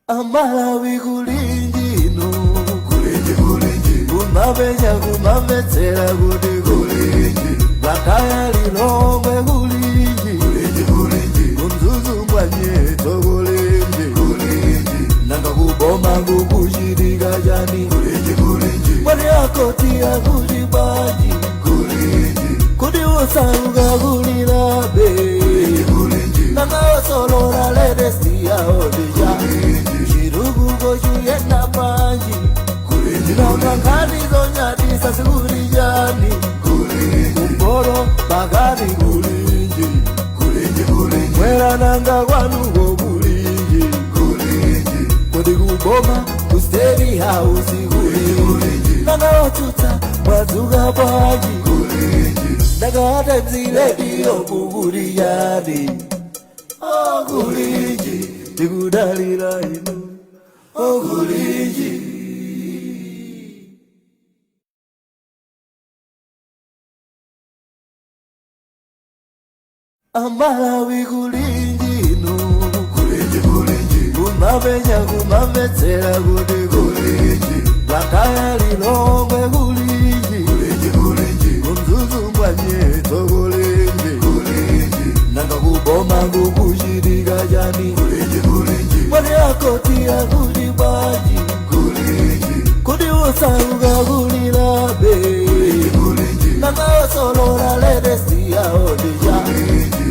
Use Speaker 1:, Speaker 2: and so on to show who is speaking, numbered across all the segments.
Speaker 1: Amalawi kulinji inu, kulinji kulinji, kumapenya kumamvetsera kuti kulinji, Blantyre, Lilongwe kulinji, kulinji kulinji, ku Mzuzu mwanyeto kulinji, kulinji, nanga kuboma kukuchitika chani, kulinji kulinji, mwati akoti akuti bwanji, kulinji, kuti usauka kulilabe, kulinji kulinji, nanga osolola latest yawo ndija, chitukuko chuyenda panji, nanga nkhani zonyadisa sikuli chani, kumpoto pakati kulinji, mwera nanga kwanuko kulinji, kodi kuboma ku State House kulinji, nanga otsutsa mwadzuka bwanji, nanga Times Radio kukuli chani, okulinji tikudalira inu okulinji. Amalawi kulinji inu, kulinji kulinji, kumapenya kumamvetsera kuti kulinji, Blantyre, Lilongwe kulinji, kulinji kulinji, ku Mzuzu mwanyeto kulinji, kulinji, nanga kuboma kukuchitika chani, kulinji kulinji, mwati akoti akuti bwanji, kulinji, kuti usauka kulilabe, kulinji kulinji, nanga osolola latest yawo ndija,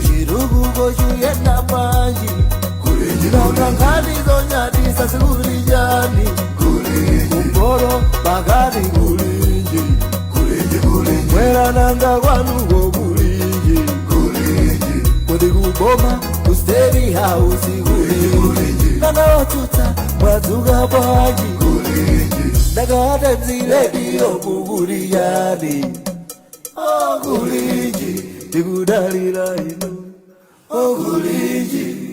Speaker 1: chitukuko chuyenda panji, nanga nkhani zonyadisa sikuli chani, kumpoto pakati kulinji, mwera nanga kwanuko kulinji, kodi kuboma ku State House kulinji, nanga otsutsa mwadzuka bwanji, nanga Times Radio kukuli chani, okulinji tikudalira inu okulinji.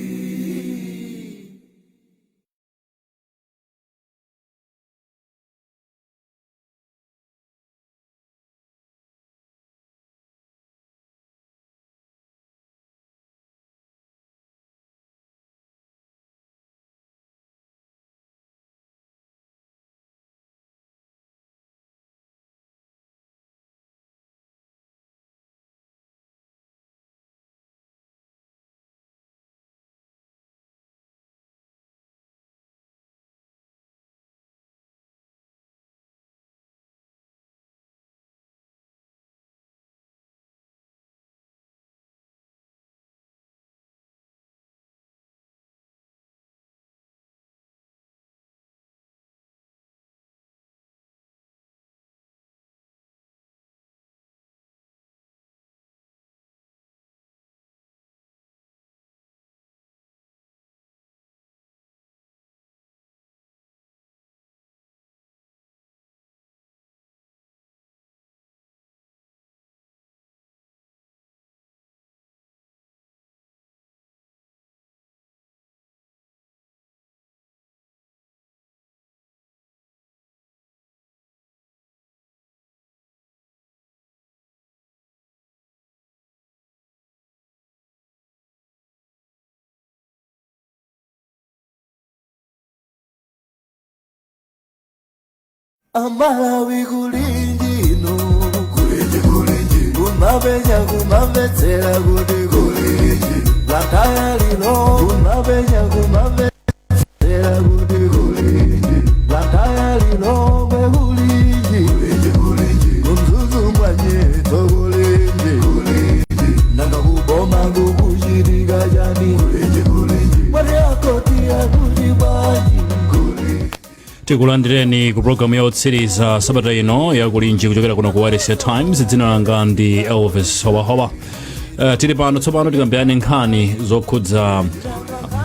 Speaker 1: Amalawi kulinji inu, kulinji kulinji, kumapenya kumamvetsera kuti kulinji, Blantyre, Lilongwe, kumapenya kumamvetsera kuti kulinji, Blantyre, Lilongwe kulinji, kulinji kulinji, ku Mzuzu mwanyeto kulinji, kulinji, nanga kuboma kukuchitika chani, kulinji kulinji, mwati akoti akuti bwanji, kulinji.
Speaker 2: Tikulandireni ku programu yotsiriza sabata ino yakulinji kuchokera kuno ku Wailesi Times. Dzina langa ndi Elvis Howahowa. Tili pano tsopano tikambirane nkhani zokhudza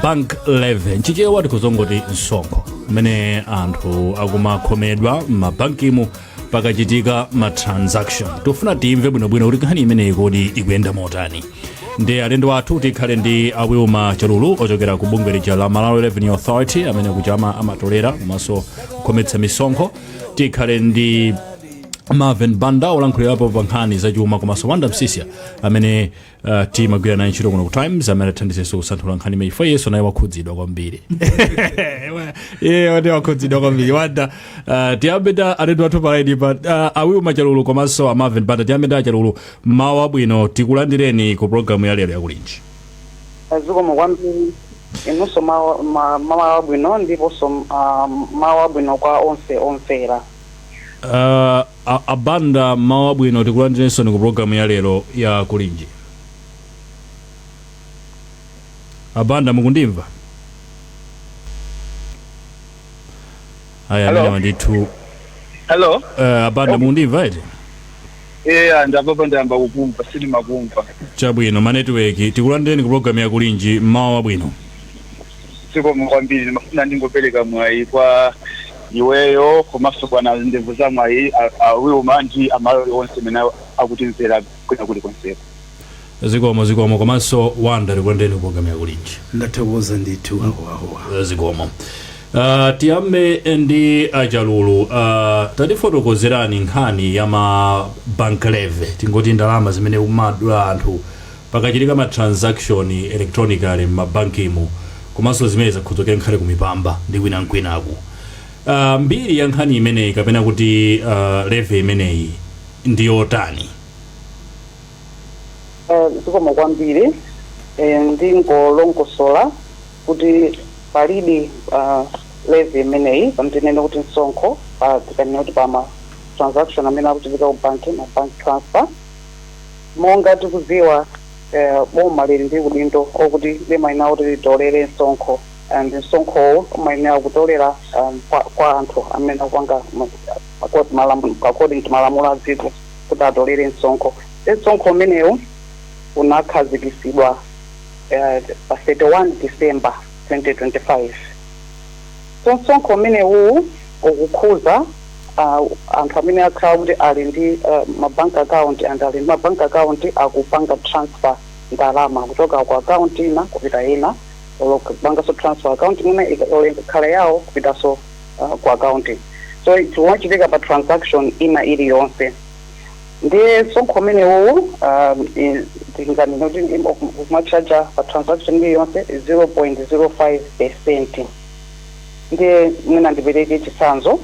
Speaker 2: bank levy, mchichewa tikuzongoti msonkho umene anthu akumakhomedwa m'mabankimu pakachitika ma transaction. Tikufuna timve bwinobwino kuti nkhani imeneyi kodi ikuyenda motani. Ndi alendo athu tikhale ndi a Wilma Chalulu ochokera ku bungwe lija la Malawi Revenue Authority, amene kuja amatolera komanso kukhometsa misonkho. Tikhale ndi Marvin Banda, olankhulirapo pa nkhani zachuma, komanso Wanda Msisia amene timagwira naye ntchito kuno ku Times, amene athandizenso kusanthula nkhani imeneyi chifukwa iyenso naye wakhudzidwa kwambiri. Iye wati wakhudzidwa kwambiri. Wanda, tiyambe ta alendo athu pa line pa, a Wilma Chalulu komanso a Marvin Banda. Tiyambe ndi Achalulu. Mawa abwino, tikulandireni ku programu ya lero yakulinji.
Speaker 3: Zikomo kwambiri. Inunso mawa abwino, ndiponso mawa abwino kwa onse omvera.
Speaker 2: Abanda, mawa abwino, tikulandirenso ku programu ya lero ya Kulinji. Abanda, mukundimva? Aya.
Speaker 4: Hello?
Speaker 2: Amenewa ndithu.
Speaker 4: Hello.
Speaker 2: Abanda, mukundimva eti?
Speaker 4: Eya, ndapapa ndayamba kukumva, sindimakumva.
Speaker 2: Chabwino, manetiweki. Tikulandireni ku programu ya Kulinji, mawa abwino.
Speaker 4: Zikomo kwambiri. Ndimafuna ndingopereka mwayi kwa iweyo komanso bwana ndevu za mwayi a Wilma ndi Amalawi onse amene akutimvera kwina kulikonseko.
Speaker 2: Zikomo, zikomo. Komanso Wanda, tikulandireni ku programu ya Kulinji.
Speaker 1: Ndathokoza ndithu, ahoahoa.
Speaker 2: Zikomo. Tiyambe ndi Achalulu. Tatifotokozerani nkhani ya ma bank levy, tingoti ndalama zimene umadula anthu pakachitika ma transaction electronically m'mabankimu, komanso zimene zakhudzokera nkhale kumipamba ndi kwinankwinaku. Mbiri ya nkhani imeneyi kapena kuti levy imeneyi ndi yotani?
Speaker 3: Zikomo kwambiri. Ndingolongosola kuti palidi levy imeneyi, pamtinene kuti msonkho, tikanena kuti pa ma transaction amene akuchitika ku banki, ma bank transfer. Monga tikudziwa, boma lili ndi udindo okuti limayenera kuti litolere msonkho, and msonkhowo umayenera kutolera kwa anthu amene akupanga according to malamulo a dziko kuti atolere msonkho. Msonkho umenewu unakhazikitsidwa pa 31 December 2025. So msonkho umenewu ukukhuza anthu amene akhala kuti ali ndi ma bank account, and ali ndi ma bank account akupanga transfer ndalama kuchoka ku account ina kupita ina, olo kupanganso transfer account imene olo ikakhala yawo kupitanso ku account. So chikumachitika pa transaction ina iliyonse. Ndiye msonkho umenewu tinganene kuti kumachaja pa transaction iliyonse 0.05%. Ndiye mwina ndipereke chitsanzo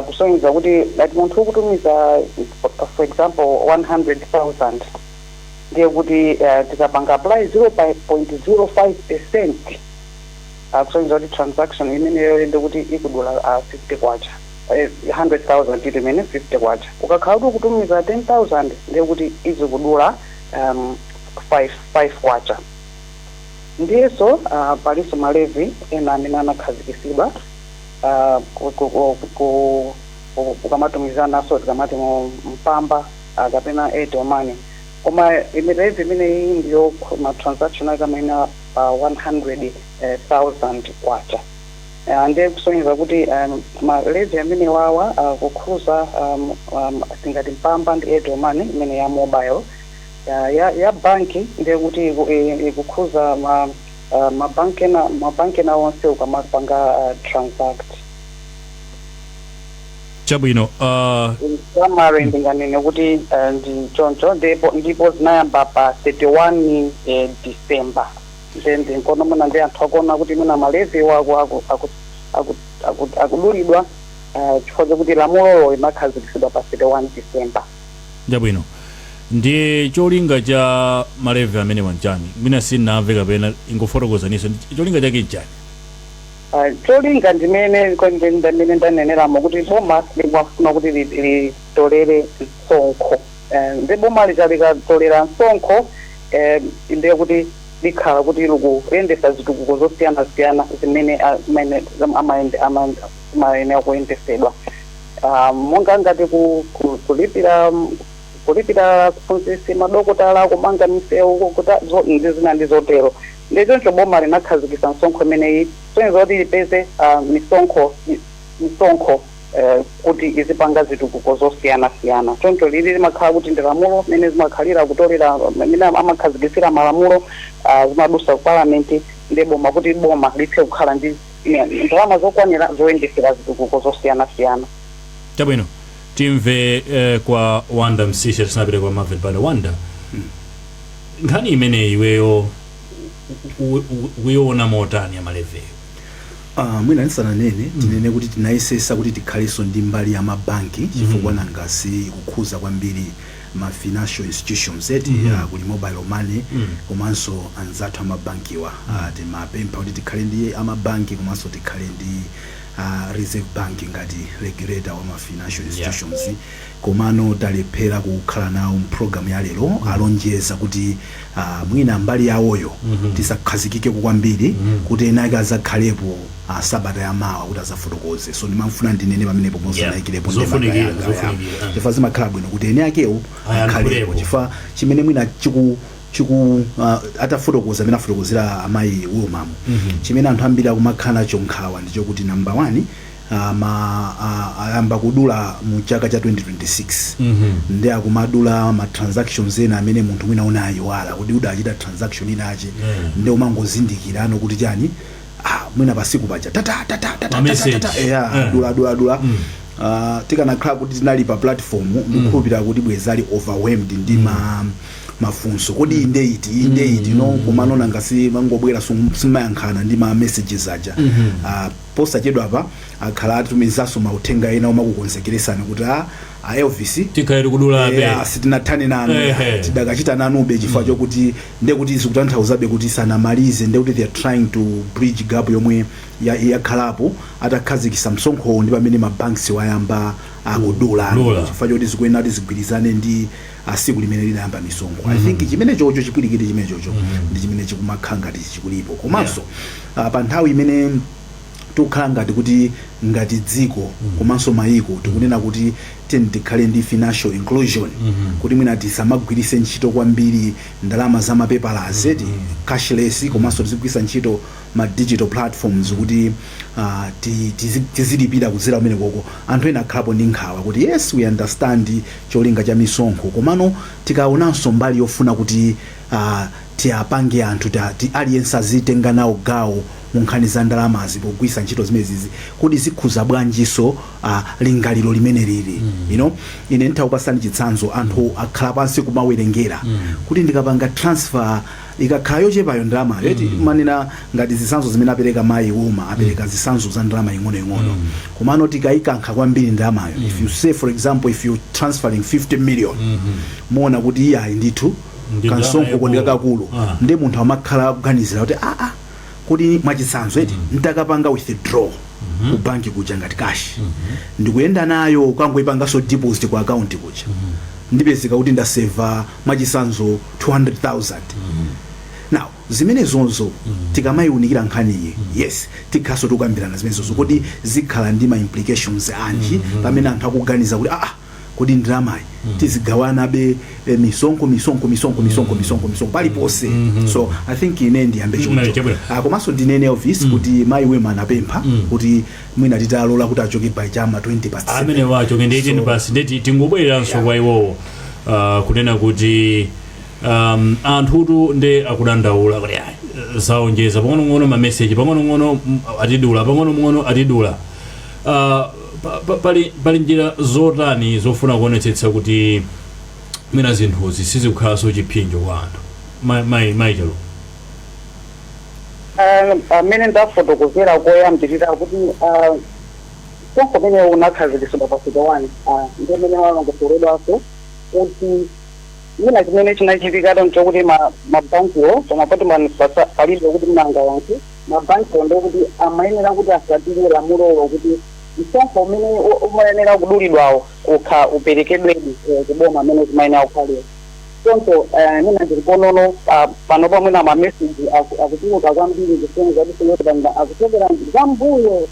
Speaker 3: kusonyeza kuti ngati munthu ukutumiza, for example, 100,000, ndiye kuti tikapanga apply 0.05%, kusonyeza kuti transaction imeneyo ndi kuti ikudula 50 kwacha, 100,000 ili imene 50 kwacha. Ukakhala kuti ukutumiza 10,000, ndiye kuti izikudula 5 kwacha. Ndiyenso palinso ma levy ena amene anakhazikitsidwa ukamatumizananso, tikamati mu Mpamba kapena Airtel Money, koma levy imeneyi ndiyo ma transaction ake amene pa 100,000 kwacha. Ndiye kusonyeza kuti ma levy amene wawa kukhuza tingati Mpamba ndi Airtel Money imene ya mobile, ya banki, ndiye kuti ikukhuza mabanki ena onse ukamapanga transact.
Speaker 2: Chabwino.
Speaker 3: Summary, ndinganene kuti ndi choncho, ndipo zinayamba pa 31 December. Then nkono muna ndi anthu akuona kuti mwina ma levy wako akudulidwa chifukwa chakuti lamulolo limakhazikitsidwa pa 31 December.
Speaker 2: Chabwino. Ndiye cholinga cha ma levy amene wanjani? Mwina sinnamve kapena ingofotokozaniso, cholinga chake nchani?
Speaker 3: Cholinga ndimene ndaneneramo kuti boma limafuna kuti litolere msonkho. Ndi boma lija likatolera msonkho, ndiye kuti likhala kuti likuyendesa zitukuko zosiyanasiyana zimene zimayenera kuyendesedwa, monga ngati kulipira aphunzitsi, madokotala, kumanga misewu, ndi zina ndi zotero. Ndi choncho boma linakhazikitsa msonkho imeneyi kusonyeza kuti lipeze misonkho kuti izipanga zitukuko zosiyanasiyana. Choncho lili limakhala kuti ndi lamulo mene zimakhalira kutolera, mene amakhazikitsira malamulo, zimadusa ku parliament, ndi boma kuti boma lithe kukhala ndi ndalama zokwanira zoyendesera zitukuko zosiyanasiyana.
Speaker 2: Chabwino. Timve kwa Wanda Msisha tisanapite kwa Marvin Banda. Wanda, nkhani imene iweyo ukuiona motani ya ma levy?
Speaker 1: Mwina ndisananene, tinene kuti tinayesesa kuti tikhalenso ndi mbali ya mabanki, chifukwa nangasi ikukhuza kwambiri ma financial institutions eti, kuli mobile money komanso anzathu amabankiwa. Timapempha kuti tikhale ndi amabanki komanso tikhale ndi Reserve Bank ngati regulator wa ma financial institutions, komano talephera kukhala nawo mpulogalamu ya lero. Alonjeza kuti mwina mbali yawoyo tisakhazikike kwambiri, kuti ena ake azakhalepo sabata yamawa kuti azafotokoze. So ndimafuna ndinene pamenepo mosanayikirepo.
Speaker 2: Zofunikira, zofunikira.
Speaker 1: Chifukwa zimakhala bwino kuti ene akewo
Speaker 2: Ayankhulepo.
Speaker 1: akhalepo, chifukwa chimene mwina chiku chiku atafotokoza amene afotokozera amayi Wilmamo, chimene anthu ambiri akumakhala nacho nkhawa ndichokuti, number one, ayamba kudula mu chaka cha 2026, ndi akumadula ma transactions ena amene munthu mwina unayiwala kuti udachita transaction inache, ndi umangozindikirano kuti chani, mwina pasiku paja tata tata tata
Speaker 2: Ma message.
Speaker 1: tata, yeah, dula dula dula. Tikanakhala kuti tinali pa platform, ndikukhulupirira kuti bwezali overwhelmed ndi mafunso, kodi inde iti, inde iti, no? Komano nangasi mangobwera, simayankhana ndi ma messages aja. Posachedwapa akhala atumizanso mauthenga ena omakukonzekeresani kuti a Elvis,
Speaker 2: tikhale tikudulabe.
Speaker 1: Yeah, sitinathane nanu, tidakachita nanube, chifukwa chokuti ndekuti zikutanthauzabe kuti sanamalize, ndekuti they are trying to bridge gap yomwe yakhalapo atakhazikisa msonkhowo ndi pamene mabanks wayamba akudula,
Speaker 2: Dula.
Speaker 1: chifukwa choti zikuyenera kuti zigwirizane ndi tsiku limene linayamba misonkho. I think chimene chocho, chipwirikiti chimene chocho ndi chimene chikumakhala ngati chikulipo. Komanso pa nthawi imene tikukhala ngati kuti ngati dziko komanso mayiko tikunena kuti tiyeni tikhale ndi financial inclusion, kuti mwina tisamagwirise ntchito kwambiri ndalama za mapepalazi eti, cashless, komanso tizigwisa ntchito ma digital platforms kuti tizilipira kudzera kumene koko, anthu ena akhalapo ndi nkhawa kuti yes, we understand cholinga cha misonkho, komano tikaonanso mbali yofuna kuti tiapange anthu aliyense azitenga nawo gawo mu nkhani za ndalamazi pogwisa ntchito zimenezizi, kuti zikhuza bwanjiso lingaliro limene lili. Ine ndithakupasani chitsanzo. Anthu akhala pansi kumawerengera kuti ndikapanga transfer, ikakhala yochepayo ndalamayo eti, manena ngati zitsanzo zimene apereka mayi Wuma, apereka zitsanzo za ndalama ing'onoing'ono, komano tikayikankha kwambiri ndalamayo, if you say, for example, if you transferring 50 million, muona kuti iyayi ndithu,
Speaker 2: Ndi ndalama
Speaker 1: kansonkho
Speaker 2: yakulu.
Speaker 1: ndikakakulu. Ndi munthu amakhala akuganizira kuti kuti mwachitsanzo eti, ntakapanga withdraw ku banki kuja ngati cash, ndikuyenda nayo kangoipanganso deposit ku account kuja, ndipezeka kuti ndaseva mwachitsanzo 200,000. Now zimene zonzo tikamayiunikira nkhaniyi, yes, tikhaso tikukambirana zimenezozo kuti zikhala ndi ma implications anji pamene anthu akuganiza kuti kodi ndalamayi tizigawanabe, misonkho, misonkho, misonkho, misonkho, misonkho, misonkho paliponse. So I think ine ndiyambe choncho.
Speaker 2: Chabwino.
Speaker 1: Komanso ndinene, Elvis, kuti mayi Wema anapempha kuti mwina titalola kuti achoke by chama 20 past 7.
Speaker 2: Amene wachoke ndi 18 past, ndeti tingobwereranso kwa iwowo, kunena kuti anthutu ndi akudandaula kuti ayi, zaonjeza pang'onong'ono, mameseji pang'onong'ono, atidula pang'onong'ono, atidula. Pali njira zotani zofuna kuonetsetsa kuti mwina zinthuzi sizikukhalanso chipsinjo kwa anthu, mayi Chalo?
Speaker 3: Amene ndafotokozera koyambirira kuti msonkho umene unakhazikitsidwa pa 31, ndi amene walongosoledwanso kuti mwina chimene chinachitikatu nchokuti mabankiwo, koma poti palibe kuti mnangayankhe, mabankiwo ndokuti amayenera kuti asatire lamulolo kuti msonkho umene umayenera kudulidwawo ukha uperekedwedi kuboma amene zimayenera kukhalira. Choncho mwina ndiliponono pano pamwina mameseji akutuluka kwambiri kusonyeza kuti akuchokera zambuyo,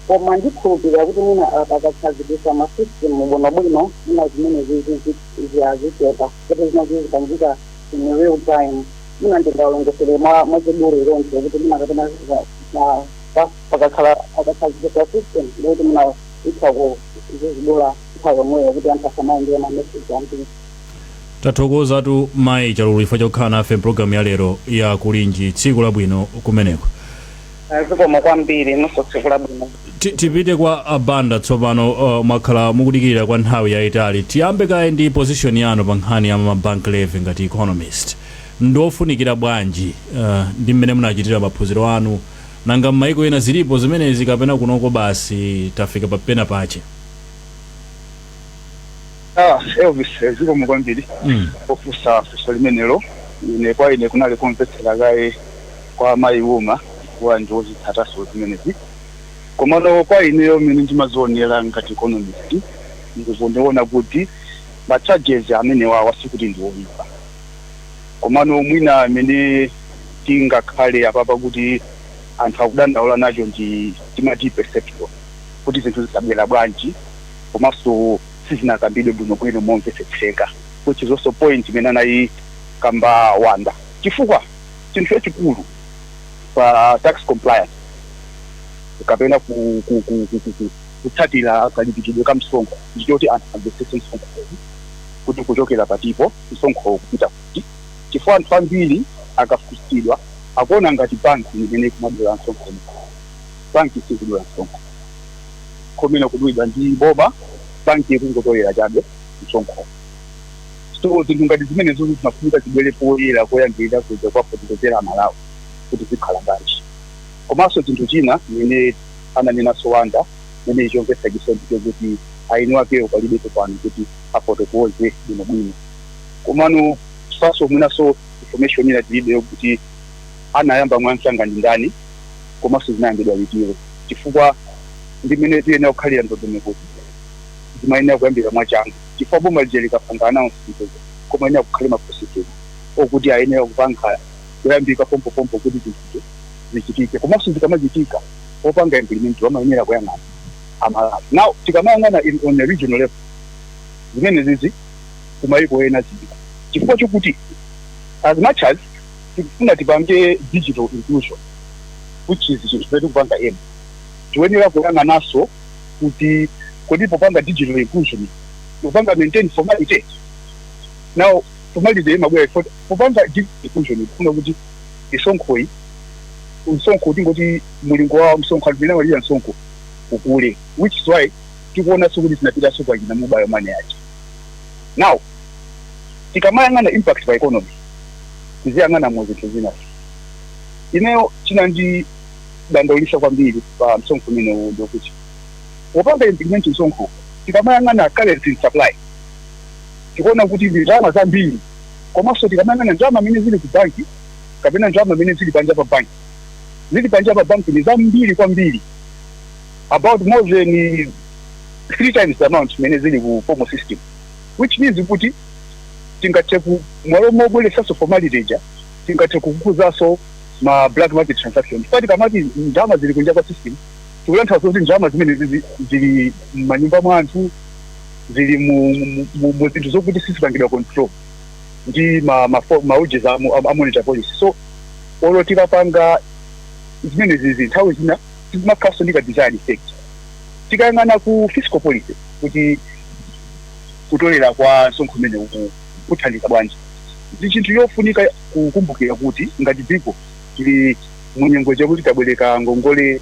Speaker 3: koma ndikhulupirira kuti mwina akakhazikitsa ma system bwinobwino, mwina zimene zichepa, kuti zina zizipangika in real time. Mwina ndingalongosere mwachidule lonse kuti mwina kapena pakakhala akakhazikitsa system, ndikuti mwina itha kuzizidula nthawi yomweyo kuti anthu asamalandire mameseji ambiri.
Speaker 2: Tathokozatu mayi Chalulu chifukwa chokhala nafe mpulogalamu ya lero ya Kulinji. Tsiku labwino kumeneko.
Speaker 3: Zikomo kwambiri, nonso tsiku labwino.
Speaker 2: Tipite kwa Abanda tsopano. Mwakhala mukudikirira kwa nthawi yayitali. Tiyambe kaye ndi position yanu pa nkhani ya ma bank levy. Ngati economist, ndofunikira bwanji ndi mmene munachitira maphunziro anu? Nanga m'maiko ena zilipo zimenezi, kapena kunoko basi tafika papena pache?
Speaker 4: Ah, Elvis, zikomo kwambiri ofunsa funso limenelo. Ine kwa ine kunali kumvetsera kaye kwa mayi Wuma wa ndi wozitsataso zimenezi. Komano kwa ineyo, mmene ndimazionera ngati economist, ndikundiona kuti ma charges amenewa sikuti ndi oyipa. Komano mwina amene tingakhale apapa kuti anthu akudandaula nacho ndi timati perception, kuti zinthu zisabwera bwanji, komanso sizinakambidwe bwinobwino momvetsetseka, which is also point imene anayikamba Wanda. Chifukwa chinthu chachikulu pa tax compliance kapena kutsatira kalipitidwe ka msonkho ndichoti anthu amvetsetse msonkho kuti kuchokera patipo, msonkho kupita kuti. Chifukwa anthu ambiri akafunsidwa akuona ngati banki imene ikumadula msonkho. Banki sikudula msonkho, komene kudulidwa ndi boma, banki ikungotolera chabe msonkho. So zinthu ngati zimenezo zimafunika zibwere poyera koyambirira kuja kwafotokozera Amalawi kuti zikhala bwanji. Komanso chinthu china mene ananenanso Wanda, mene chomvetsa chisoni, chokuti aini wakewo palibepo pano kuti afotokoze bwinobwino. Komano faso mwinaso information ina tilibe kuti anayamba mwansanga ndi ndani, komanso zinayambidwa litiro, chifukwa ndimene tiyenera kukhalira ndondomeko zimayenera kuyambira mwachangu. Chifukwa boma lija likapanga announcement, komayenera kukhale ma procedure okuti ayenera kupanga kuyambika pompopompo kuti zinthuzo zichitike. Komanso zikamachitika, popanga implement amayenera kuyang'ana Amalawi. Now tikamayang'ana on a regional level, zimene zizi kumayiko ena ziliko, chifukwa chokuti as much as tikufuna tipange digital inclusion, which is chinthu chimene tikupanga ena, tiyenera kuyang'ananso kuti kodi popanga digital inclusion tikupanga maintain formality? Now formality imabwera popanga digital inclusion, tikufuna kuti misonkhoyi, msonkho tingoti mulingo wa msonkho, anthu amene amalira msonkho ukule, which is why tikuonanso kuti zinapitanso kwa china mobile money yacho. Now tikamayang'ana impact pa economy, tiziyang'ana mu zinthu zina. Ineyo chinandidandaulisa kwambiri pa msonkho umenewu ndikuti popanga implement msonkho, tikamayang'ana currency supply, tikuona kuti ndi ndalama zambiri. Komanso tikamayang'ana ndalama amene zili ku banki kapena ndalama amene zili panja pa banki, zili panja pa banki ni zambiri kwambiri, about more than three times the amount imene zili ku formal system, which means kuti tingathe ku mwalo mobweresanso formality ija, tingathe kukuzanso ma black market transaction. Chifukwa tikamati ndalama zili kunja kwa system, tikutanthauza kuti ndalama zimene zili m'manyumba mwa anthu, zili mu zinthu zokuti sizipangidwa control ndi ma ujes a monetary policy. So olo tikapanga zimene zizi, nthawi zina zimakhalanso ndi ka desired effect. Tikayang'ana ku fiscal policy kuti kutolera kwa msonkho umene uku kuthandiza bwanji, ndi chinthu chofunika kukumbukira kuti ngati dziko tili munyengo chakuti tabwereka ngongole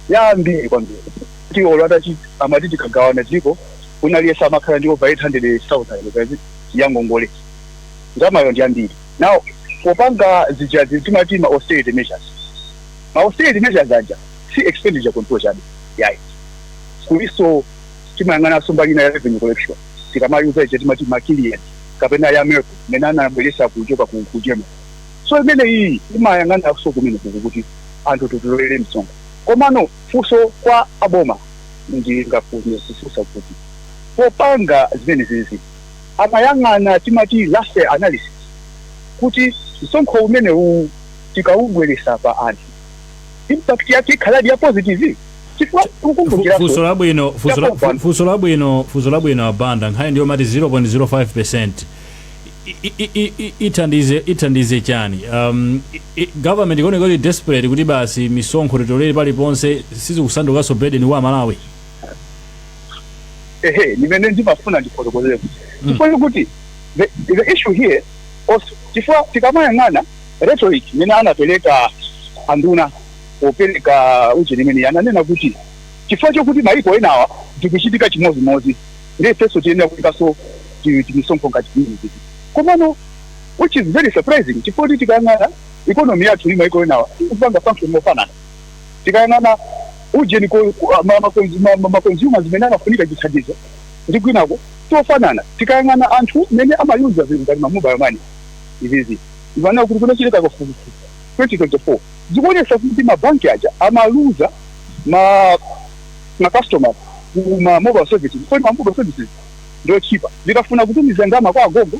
Speaker 4: yambiri kwambiri, kuti olo atachi amati tikagawana dziko, wina aliyense amakhala ndi over 800,000 ya ngongole. Ndalamayo ndi yambiri. Now popanga zijazi timati ma austerity measures, ma austerity measures aja si expenditure control chabe yayi, kuliso timayang'ananso mbali ina ya revenue collection. Tikamayuza ija timati ma kapena ya Merkel imene anabweresa kuchoka ku Germany, so imene iyi imayang'ananso kumene kuku kuti anthu titolere msonkho. Komano funso kwa aboma ndingafune kufunsa kuti popanga zimene zizi amayang'ana timati Laffer analysis, kuti msonkho umenewu tikawubweresa pa anthu, impact yake ikhaladi ya positive? Chifukwa kukumbukiranso
Speaker 2: Funso labwino, funso labwino, funso labwino, Abanda. Nkhani ndiyo mati 0.05 ithandize chani? Government ikuoneka kuti desperate kuti basi misonkho titolere paliponse, sizikusandukanso burden wa Malawi.
Speaker 4: Ehe, ndimene ndimafuna ndifotokozere chifukwa chokuti the issue here also, chifukwa tikamayang'ana rhetoric imene anapereka anduna Popereka ujeni imene ananena kuti chifukwa chokuti maiko enawa zikuchitika chimozimozi, ndiye ifenso tiyenera kuikanso timisonkho ngati imenezi. Komano which is very surprising, chifukwa kuti tikayang'ana economy yathu ndi maiko enawa ikupanga function mofanana. Tikayang'ana ujeni ma consumers zimene amafunika chithandizo ndi kwinako tofanana. Tikayang'ana anthu mmene amayuza zinthu ngati ma mobile money izizi, imanena kuti kunachitika kafukufuku 2024, zikuonesa kuti mabanki aja amaluza ma customers ku ma mobile services, chifukwa ma mobile services ndiochipa. Zikafuna kutumiza ndalama kwa agogo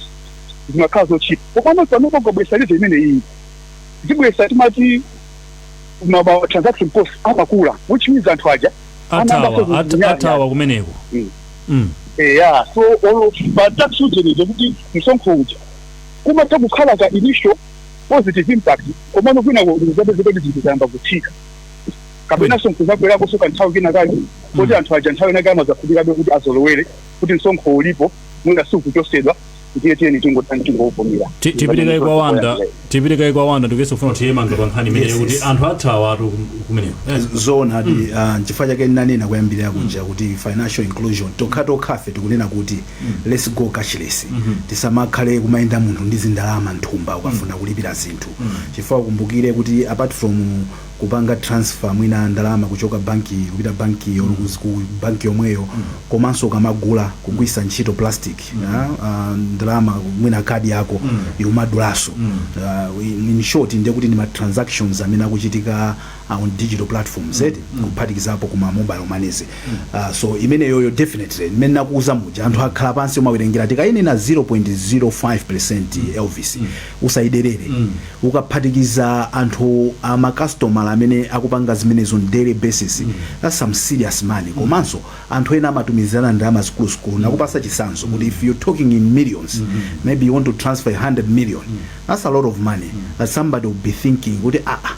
Speaker 4: zimakhala zochipa. Komano panopo ukabwesa levy imene iyi, zibwesa timati ma transaction cost amakula, which means anthu aja
Speaker 2: athawa athawa kumeneko.
Speaker 4: Eya, so olo pa tax ujeni, kuti msonkho uja kumatha kukhala ka initial positive impact, komano kwina kuzapeza kuti zinthu zayamba kutsika kapenanso nkuzabwerakonso kanthawi kina kake kuti anthu aja nthawi inake amazafikabe kuti azolowere kuti msonkho ulipo, mwina sikuchosedwa, ndiye tiyeni tingotani, tingouvomera.
Speaker 2: Tipitikayi kwa Wanda, tipitikayi kwa Wanda, ndikuyesa kufuna kutiyemanga pa nkhani imeneyo kuti anthu athawatu kumeneko. Yes.
Speaker 1: Zoonadi. Nchifukwa chake ndinanena kuyambirira kuja kuti financial inclusion, tokha tokhafe tikunena kuti let's go cashless, tisamakhale kumayenda munthu ndi zindalama nthumba ukafuna kulipira zinthu, chifukwa kumbukire kuti apart from kupanga transfer mwina ndalama kuchoka banki kupita banki or ku banki yomweyo, komanso ukamagula kugwisa ntchito plastic, ndalama mwina kadi yako ikumadulaso. In short, ndiye kuti ndi ma transactions amene akuchitika on digital platforms eti, kuphatikizapo kuma mobile monies. So imeneyoyo definitely imene nakuuza muja, anthu akhala pansi umawerengera, tikayinena 0.05%, Elvis, usayiderere. Ukaphatikiza anthu amakastomala amene akupanga zimenezo on daily basis, that's some serious money. Komanso anthu ena amatumizirana ndalama zikuluzikulu. Nakupasa chitsanzo kuti if you're talking in millions, maybe you want to transfer 100 million, that's a lot of money that somebody will be thinking kuti ah ah,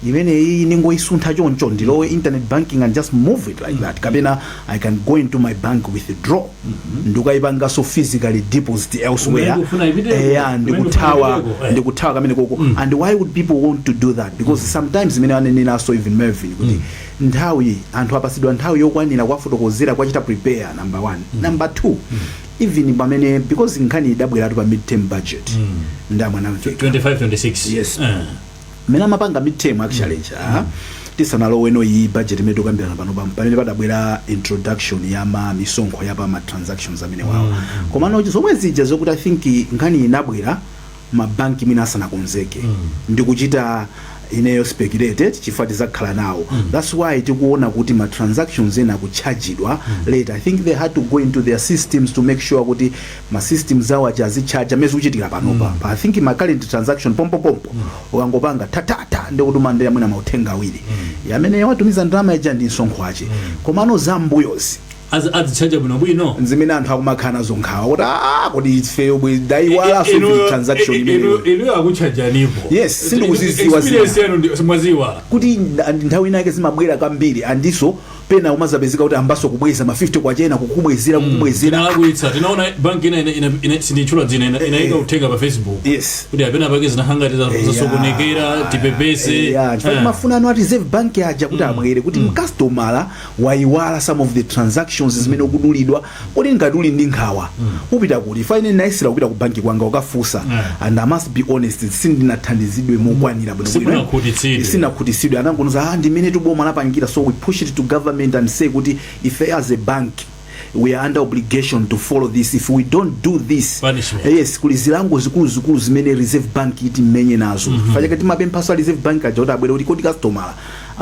Speaker 1: imeneyi ningoyisuntha choncho, ndilowe internet banking and just move it like that, kapena I can go into my bank, withdraw, ndikukayipanganso physically deposit elsewhere.
Speaker 2: Kumene kufuna ipiteko.
Speaker 1: Eya,
Speaker 2: Kumene
Speaker 1: ndikuthawa
Speaker 2: kufuna ipiteko.
Speaker 1: Ndikuthawa kamene koko. And why would people want to do that? Because sometimes imene aneneranso even Melvin kuti nthawi, anthu apasidwa nthawi yokwanira kwafotokozera, kwachita prepare, number one. Number two, even pamene, because nkhani idabweratu pa midterm budget ndamwanamveka.
Speaker 2: 25 26.
Speaker 1: Yes. Mmene amapanga midterm actually, cha tisanaloweno iyi budget imene tikukambirana pano, pamene padabwera introduction ya ma misonkho ya pa ma transactions amene wawo. Komano zomwe zija zokuti I think nkhani inabwera mabanki mwina asanakonzeke, ndikuchita ineyo speculated chifukwa tizakhala nawo. That's why tikuona kuti ma transactions ena akuchajidwa later. I think they had to go into their systems to make sure kuti ma systems awo aja azichaja amene zikuchitikira panopa. I think ma current transaction pompopompo ukangopanga tatata, ndikuti umandera mwina mauthenga awiri amene watumiza ndalama ija ndi msonkho ache. Komano zambuyozi
Speaker 2: Azichaja bwinobwino.
Speaker 1: Zimene anthu akumakhala nazo nkhawa kuti ah, kodi ifeyo bwe dayiwalanso transaction imeneyo.
Speaker 2: Inuyo akuchajanipo?
Speaker 1: Yes, sindikuziziwa zina.
Speaker 2: Experience yanu mwaziwa.
Speaker 1: Kuti nthawi inake zimabwera kambiri, andiso pena umazapezeka kuti ambaso kubweza ma 50 kwachena, kukubwezera, kukubwezera.
Speaker 2: Tinalakwitsa, tinaona banki ina, sinditchula dzina, inayika uthenga pa Facebook kuti apena pake zinahangati zasokonekera, tipepese.
Speaker 1: Yeah, chifukwa mafuna anu a Reserve Bank aja kuti abwere kuti mkastomala wayiwala some of the transactions zimene ukudulidwa, kodi ngati uli ndi nkhawa upita kuti? Fine, nayesera kupita ku banki kwanga ukafunsa, and I must be honest, sindinathandizidwe mokwanira bwinobwino.
Speaker 2: Simunakhutitsidwe.
Speaker 1: Sinakhutitsidwe. Anangonuza, ah, ndimene tuboma lapangira. So we push it to government and say kuti ife as a bank we are under obligation to follow this. If we don't do this,
Speaker 2: Punishment.
Speaker 1: Yes, kuli zilango zikuluzikulu zimene Reserve Bank iti mmenye nazo. Fachake timapemphaso a Reserve Bank aja kuti abwere kuti kodi customer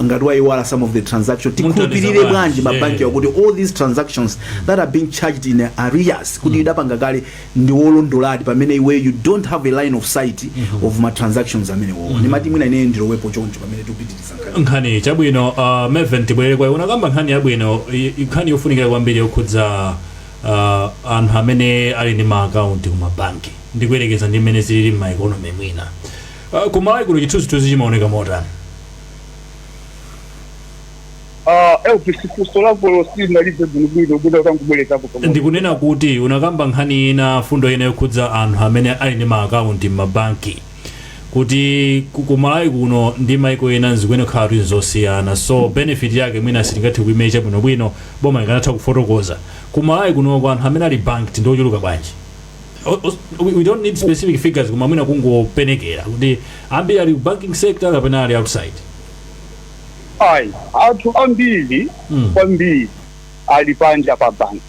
Speaker 1: ngati wayiwala some of the transaction, tikhulupirire
Speaker 2: Munthandiza
Speaker 1: bwanji
Speaker 2: bwanji?
Speaker 1: Mabanki kuti all these transactions that are being charged in arrears kuti idapanga kale ndi wolondoladi, pamene iwe you don't have a line of sight of ma transactions amene wowo. Ndimati mwina ineyo ndilowepo choncho pamene tikupitiriza nkhani.
Speaker 2: Nkhani chabwino. Melvin, tibwerere kwa iwe. Unakamba nkhani yabwino, nkhani yofunikira kwambiri yokhudza anthu amene ali ndi maakaunti kumabanki ndikuyerekeza ndi mmene zilili m'ma economy mwina. Kumalawi kuno chithunzithunzi chimaoneka motani?
Speaker 4: Elvis, funso lako silinalize bwinobwino, bwino kangubwerezapo pang'ono.
Speaker 2: Ndikunena kuti unakamba nkhani ina, fundo ina yokhudza anthu amene ali ndi maakaunti m'mabanki, Kuti ku Malawi kuno ndi maiko ena zikuyenera kukhala kuti zosiyana, so benefit yake mwina sitingathe kuimecha bwinobwino. Boma ikanatha kufotokoza ku Malawi kunoko anthu amene ali banked ndi ochuluka bwanji. We don't need specific figures, koma mwina kungopenekera kuti ambiri ali ku banking sector kapena ali outside.
Speaker 4: Ayi, anthu ambiri kwambiri ali panja pa banki,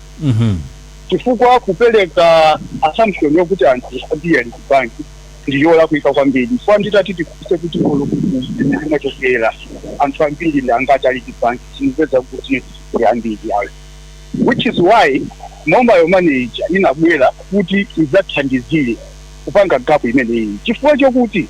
Speaker 4: chifukwa kupereka assumption yokuti anthu ambiri ali ku banki ndiyolakwika kwambiri, chifukwa nditati tikuse kuti imene mwachokera anthu ambiri ndi angati ali ku banki, tinipeza kuti ndi ambiri ayo, which is why mobile money ija inabwera kuti idzathandizire kupanga gap imeneyi, chifukwa chokuti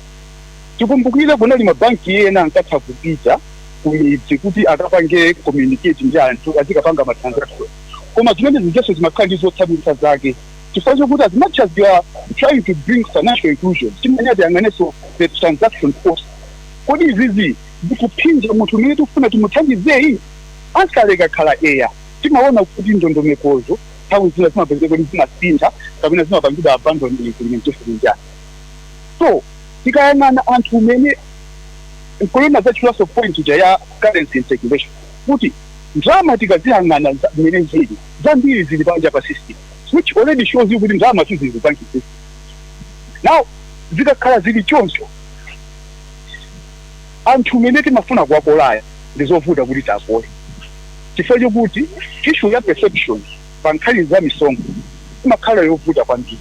Speaker 4: tikumbukire kunali mabanki ena ankatha kupita kumidzi kuti akapange communicate ndi anthu, azikapanga ma transaction, koma zimene zijaso zimakhala ndi zotsamwitsa zake, chifukwa chokuti as much as you are trying to bring financial inclusion, timene tiyang'anenso the transaction cost. Kodi izizi zikuphinja munthu umene tikufuna timuthandizeyi? Ansaleka khala eya. Timaona kuti ndondomekozo nthawi zina zimapezeka kuti zimasintha kapena zimapangidwa abandon implementation njani. So tikayang'ana anthu umene nkulona zachulaso point ija ya currency in circulation, kuti ndalama tikaziyang'ana mmene zili, zambiri zili panja pa system, which already shows you kuti ndalama sizili ku banking system. Now zikakhala zili choncho, anthu umene timafuna kuwakolaya ndi zovuta kuti takole, chifukwa chokuti issue ya perception pa nkhani za misonkho imakhala yovuta kwambiri,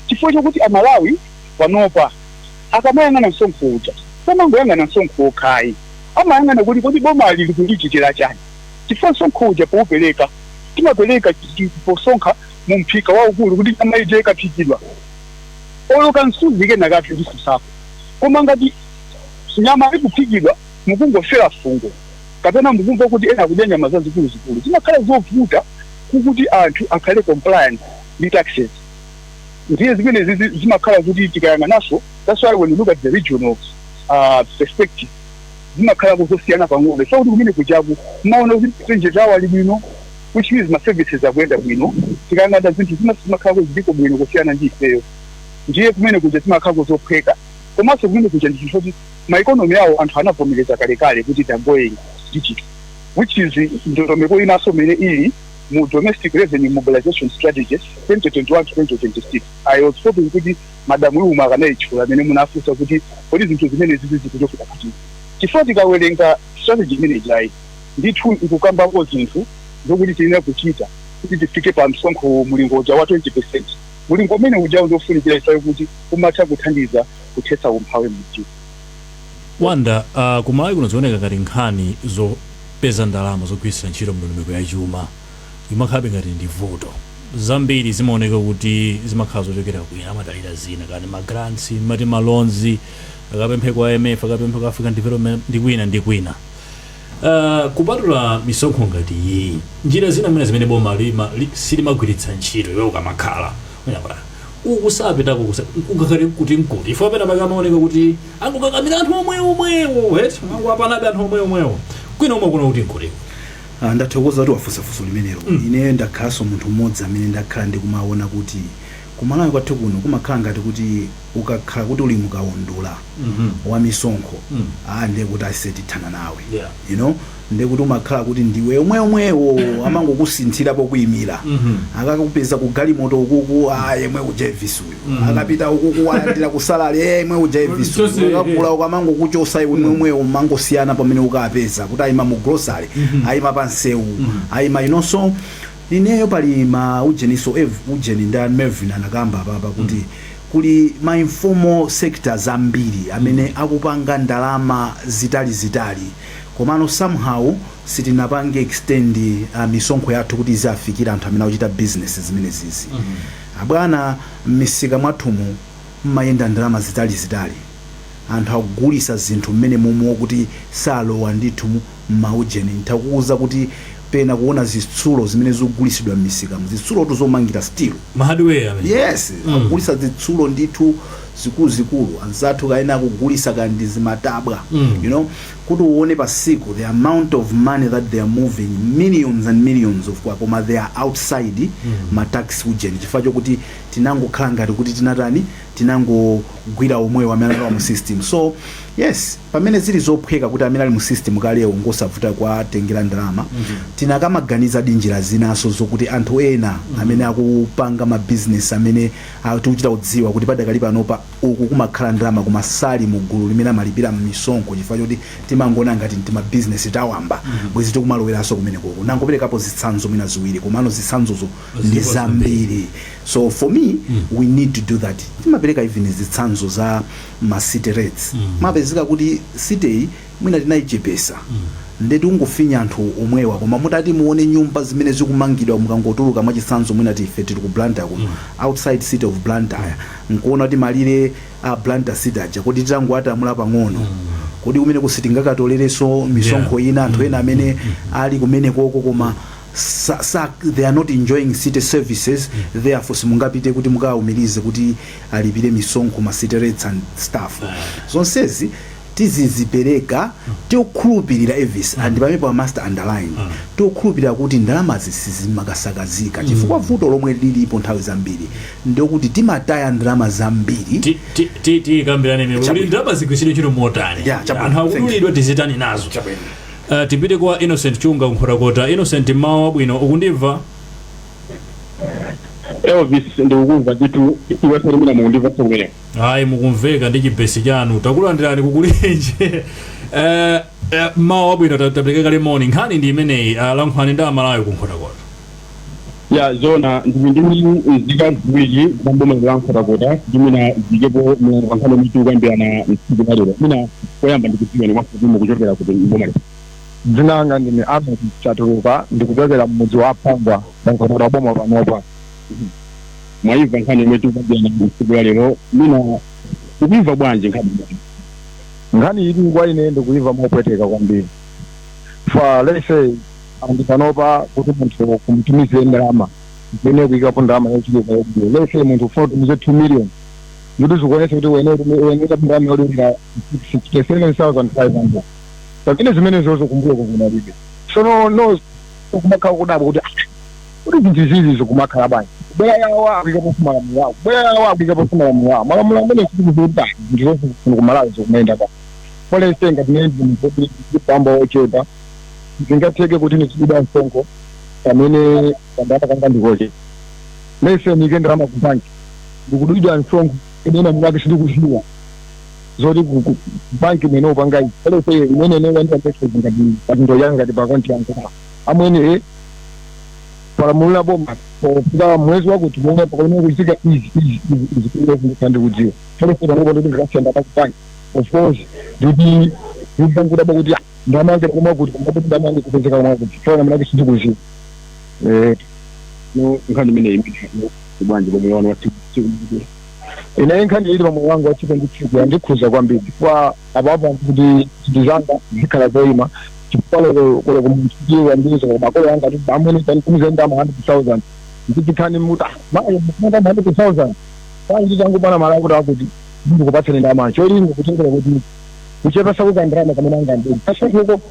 Speaker 4: chifukwa chokuti Amalawi panopa akamayang'ana msonkho uja samangoyang'ana msonkho wokhayi, amayang'ana kuti kodi boma lili kulichitira chani, chifukwa msonkho uja poupereka timapereka posonkha mu mphika waukulu kuti nyama ija ikaphikidwa oloka msuzi kenakake tisusako. Koma ngati nyama ikuphikidwa mukungofera fungo kapena mukumva kuti ena akudya nyama zazikuluzikulu, zimakhala zovuta kukuti anthu akhale compliant ndi taxes. Ndiye zimene zimakhala kuti tikayang'ananso, that's why when you look at the regional perspective zimakhala kuzosiyana pang'ono, so kuti kumene kujaku maona kuti exchange zawo ali bwino, which means ma services akuyenda bwino. Tikayang'ana zinthu zina zimakhala ziliko bwino kusiyana ndi ifeyo. Ndiye kumene kuja zimakhala kuzophweka, komanso kumene kuja ndi chinthu choti ma economy awo anthu anavomereza kalekale kuti they're going digital, which is ndondomeko inanso imene ili mu Domestic Revenue Mobilization Strategy 2021 2026. I was hoping kuti Madamu Iwuma akanayitchula amene munafunsa kuti kodi zinthu zimene zizi zikuchokera kuti, chifukwa tikawerenga strategy imene ijayi ndithu ikukambako zinthu zokuti tiyenera kuchita kuti tifike pa msonkho mulingo uja wa 20%. Mulingo umene ujawo ndofunikira ifeyo kuti umatha kuthandiza kuthetsa umphawi mdziko.
Speaker 2: Wanda, kumalawi kuno zioneka ngati nkhani zopeza ndalama zogwiritsa ntchito mndondomeko ya chuma imakhalabe ngati ndi vuto. Zambiri zimaoneka kuti zimakhala zochokera kwina, amadalira zina kani ma grants, mati ma loans, akapemphe kwa IMF, akapemphe kwa African Development ndi kwina ndi kwina. Kupatula misonkho ngati iyi, njira zina mwina zimene boma silimagwiritsa ntchito, iwe ukamakhala mwina uku sapitako ungakhale kuti nkuti ifo apena pake amaoneka kuti angokakamira anthu omwe omwewo eti angowapanabe anthu omwe omwewo kwina omwe kuno kuti nkuti.
Speaker 1: Ah, ndathokoza kuti wafunsa funso limenelo. Ine ndakhalanso munthu mmodzi amene ndakhala ndikumaona kuti kumalawi kwathu kuno kumakhala ngati kuti ukakhala kuti uli mukaundula wa misonkho, ah, ndiye kuti ase tithana nawe. Ndiye kuti umakhala kuti ndiwe omwe omwewo, amangokusinthira pokuyimira. Akakupeza ku galimoto ukuku, ah, yemwe uja Elvis uyu. Akapita ukuku alandira ku salary, eh, yemwe uja Elvis uyu. Akagula uku amangokuchosa iwe omwewo, mangosiyana pamene ukapeza kuti ayima mu grocery, ayima pa msewu, ayima inonso. Ineyo pali ma ujeniso ujeni ndi Melvin anakamba papa kuti kuli ma informal sectors ambiri amene akupanga ndalama zitali zitali, komano somehow sitinapange extend misonkho yathu kuti iziafikira anthu amene akuchita business zimene zizi. Abwana, m'misika mwathumu mmayenda ndalama zitali zitali, anthu akugulisa zinthu mmene momwe kuti salowa ndithu m'maujeni. Ntakuuza kuti pena kuona zitsulo zimene zikugulisidwa m'misikamu, zitsulotu zomangira steel.
Speaker 2: Ma hardware amene.
Speaker 1: Yes, akugulisa zitsulo ndithu zikuluzikulu, anzathu kaena akugulisa kandi zimatabwa. Kuti uone pasiku the amount of money that they are moving, millions and millions of kwacha, koma they are outside ma tax ujeni, chifukwa chokuti tinangokhala ngati kuti tinatani, tinangogwira omwewo amene ali mu system. So yes, pamene zili zophweka kuti amene ali mu system kalewo ngosavuta kuwatengera ndalama, tinakamaganiza dinjira zinaso zokuti anthu ena amene akupanga ma business amene tikuchita kudziwa kuti padakali panopa uku kumakhala ndalama, koma sali mu gulu limene amalipira misonkho, chifukwa choti timangona ngati nti business tawamba, bwezi tikumaloweranso kumenekoko. Nangoperekapo zitsanzo mwina ziwiri, komano zitsanzozo ndi
Speaker 2: Zilipo.
Speaker 1: zambiri. So for me, we need to do that. Timapereka even zitsanzo za ma city rates. Mapezeka kuti city mwina tinayichepesa, ndeti ungofinya anthu omwewa, koma mutati muone nyumba zimene zikumangidwa mukangotuluka, mwachitsanzo mwina tife tili ku Blantyre kuno, outside city of Blantyre, nkuona kuti malire a Blantyre city aja, kuti titangoatamula pang'ono, kodi kumene kusitingakatolereso misonkho ina anthu ena amene ali kumene koko, koma they are not enjoying city services? Therefore simungapite kuti mukawumirize kuti alipire misonkho, ma city rates and stuff. Zonsezi tizizipereka tikukhulupirira, Elvis, and pamenepo I must underline, tikukhulupirira kuti ndalamazi sizimakasakazika, chifukwa vuto lomwe lilipo nthawi zambiri ndikuti timataya ndalama zambiri.
Speaker 2: Tikambirane imene kuti
Speaker 1: Chabwino.
Speaker 2: ndalama zigwiritsidwe ntchito motani.
Speaker 1: Yeah, chabwino.
Speaker 2: Anthu akudulidwa, tizitani nazo? Tipite kwa Innocent Chunga, Nkhotakota. Innocent, mawu abwino, ukundimva?
Speaker 4: Elvis, ndikukumva ndithu. Iwenso limene mukundimva kumeneko?
Speaker 2: Ayi, mukumveka ndi chibesi chanu. Takulandirani kukulinje. Mawu abwino, tapereka kale moni. Nkhani ndi imeneyi, lankhulani ndi Amalawi kuNkhotakota.
Speaker 4: Ya, zona, ndili ndi nzika ziwiri za mboma la Nkhotakota, ndimina zikepo mlango pa nkhani yomwe tikukambirana mtsiku la lero. Mina koyamba ndikudziweni mwafupi, mukuchokera kuti mboma lero?
Speaker 5: Dzina langa ndine Ahmed Chatuluka, ndikuchokera mmudzi wa Phangwa, Nkhotakota boma panopa.
Speaker 4: Mwayimva nkhani yomwe tikukambirana mtsiku la lero, mina ukuimva bwanji nkhani imeneyi?
Speaker 5: Nkhani ili kwa ine ndikuimva mopweteka kwambiri. Fa let's say andi panopa kuti munthu kumtumizire ndalama, ine kuyikapo ndalama yochuluka yobwino. Let's say munthu ufuna utumize 2 million, ndikuti zikuonesa kuti wene ndalama yolipira 67,500, pamene zimene zozo kumbuyo kunalibe. Sono no kumakhala kudabwa kuti, ah, kuti zinthu zizi zikumakhala bwanji? Kubwera yawo akuyikapo malamulo awo, kubwera yawo akuyikapo malamulo awo, malamulo amene sikukuti zinthu zonse kuno kumalawi zikumayenda pa. Polese ngati nene ndipamba ochepa, zingatheke kuti ndichidwa msonkho pamene kandalama kanga ndikoche? Lese nike ndalama ku banki, ndikudulidwa msonkho imene mwake sindikuziwa zoti ku banki imene upanga izi. Polese imene ine landira message ngati pachindo yanga, ngati pa akaunti yanga, amwene, palamulira boma pofika mwezi wakuti momwe pakuyenera kuchitika izi, izi, izi, izi, izi, ndikudziwa. Polese panopo nditi ndikasiyanda pa ku banki, of course nditi ndikudabwa kuti ndamange kumwe kuti kumwe ndamange kupezeka kumwe kuti fona mnake sindikuziwa.
Speaker 4: No, nkhani imeneyi imene bwanji pomwe wanu wa tsiku?
Speaker 5: Ine nkhani ili pamoyo wanga wa tsiku ndi tsiku yandikhuza kwambiri, chifukwa apapo kuti zinthu zanga zikhala zoyima, chifukwa lero kolo kumunthu wandiuza makolo anga kuti amwene tanitumize ndama 100,000, ndichikhani muti mayi mukumata 100,000 payi ndichangupana mala akuti akuti ndikupatseni ndama, cholinga kutengera kuti kuchepesa kukandalama kamene anga ndini kasekuko.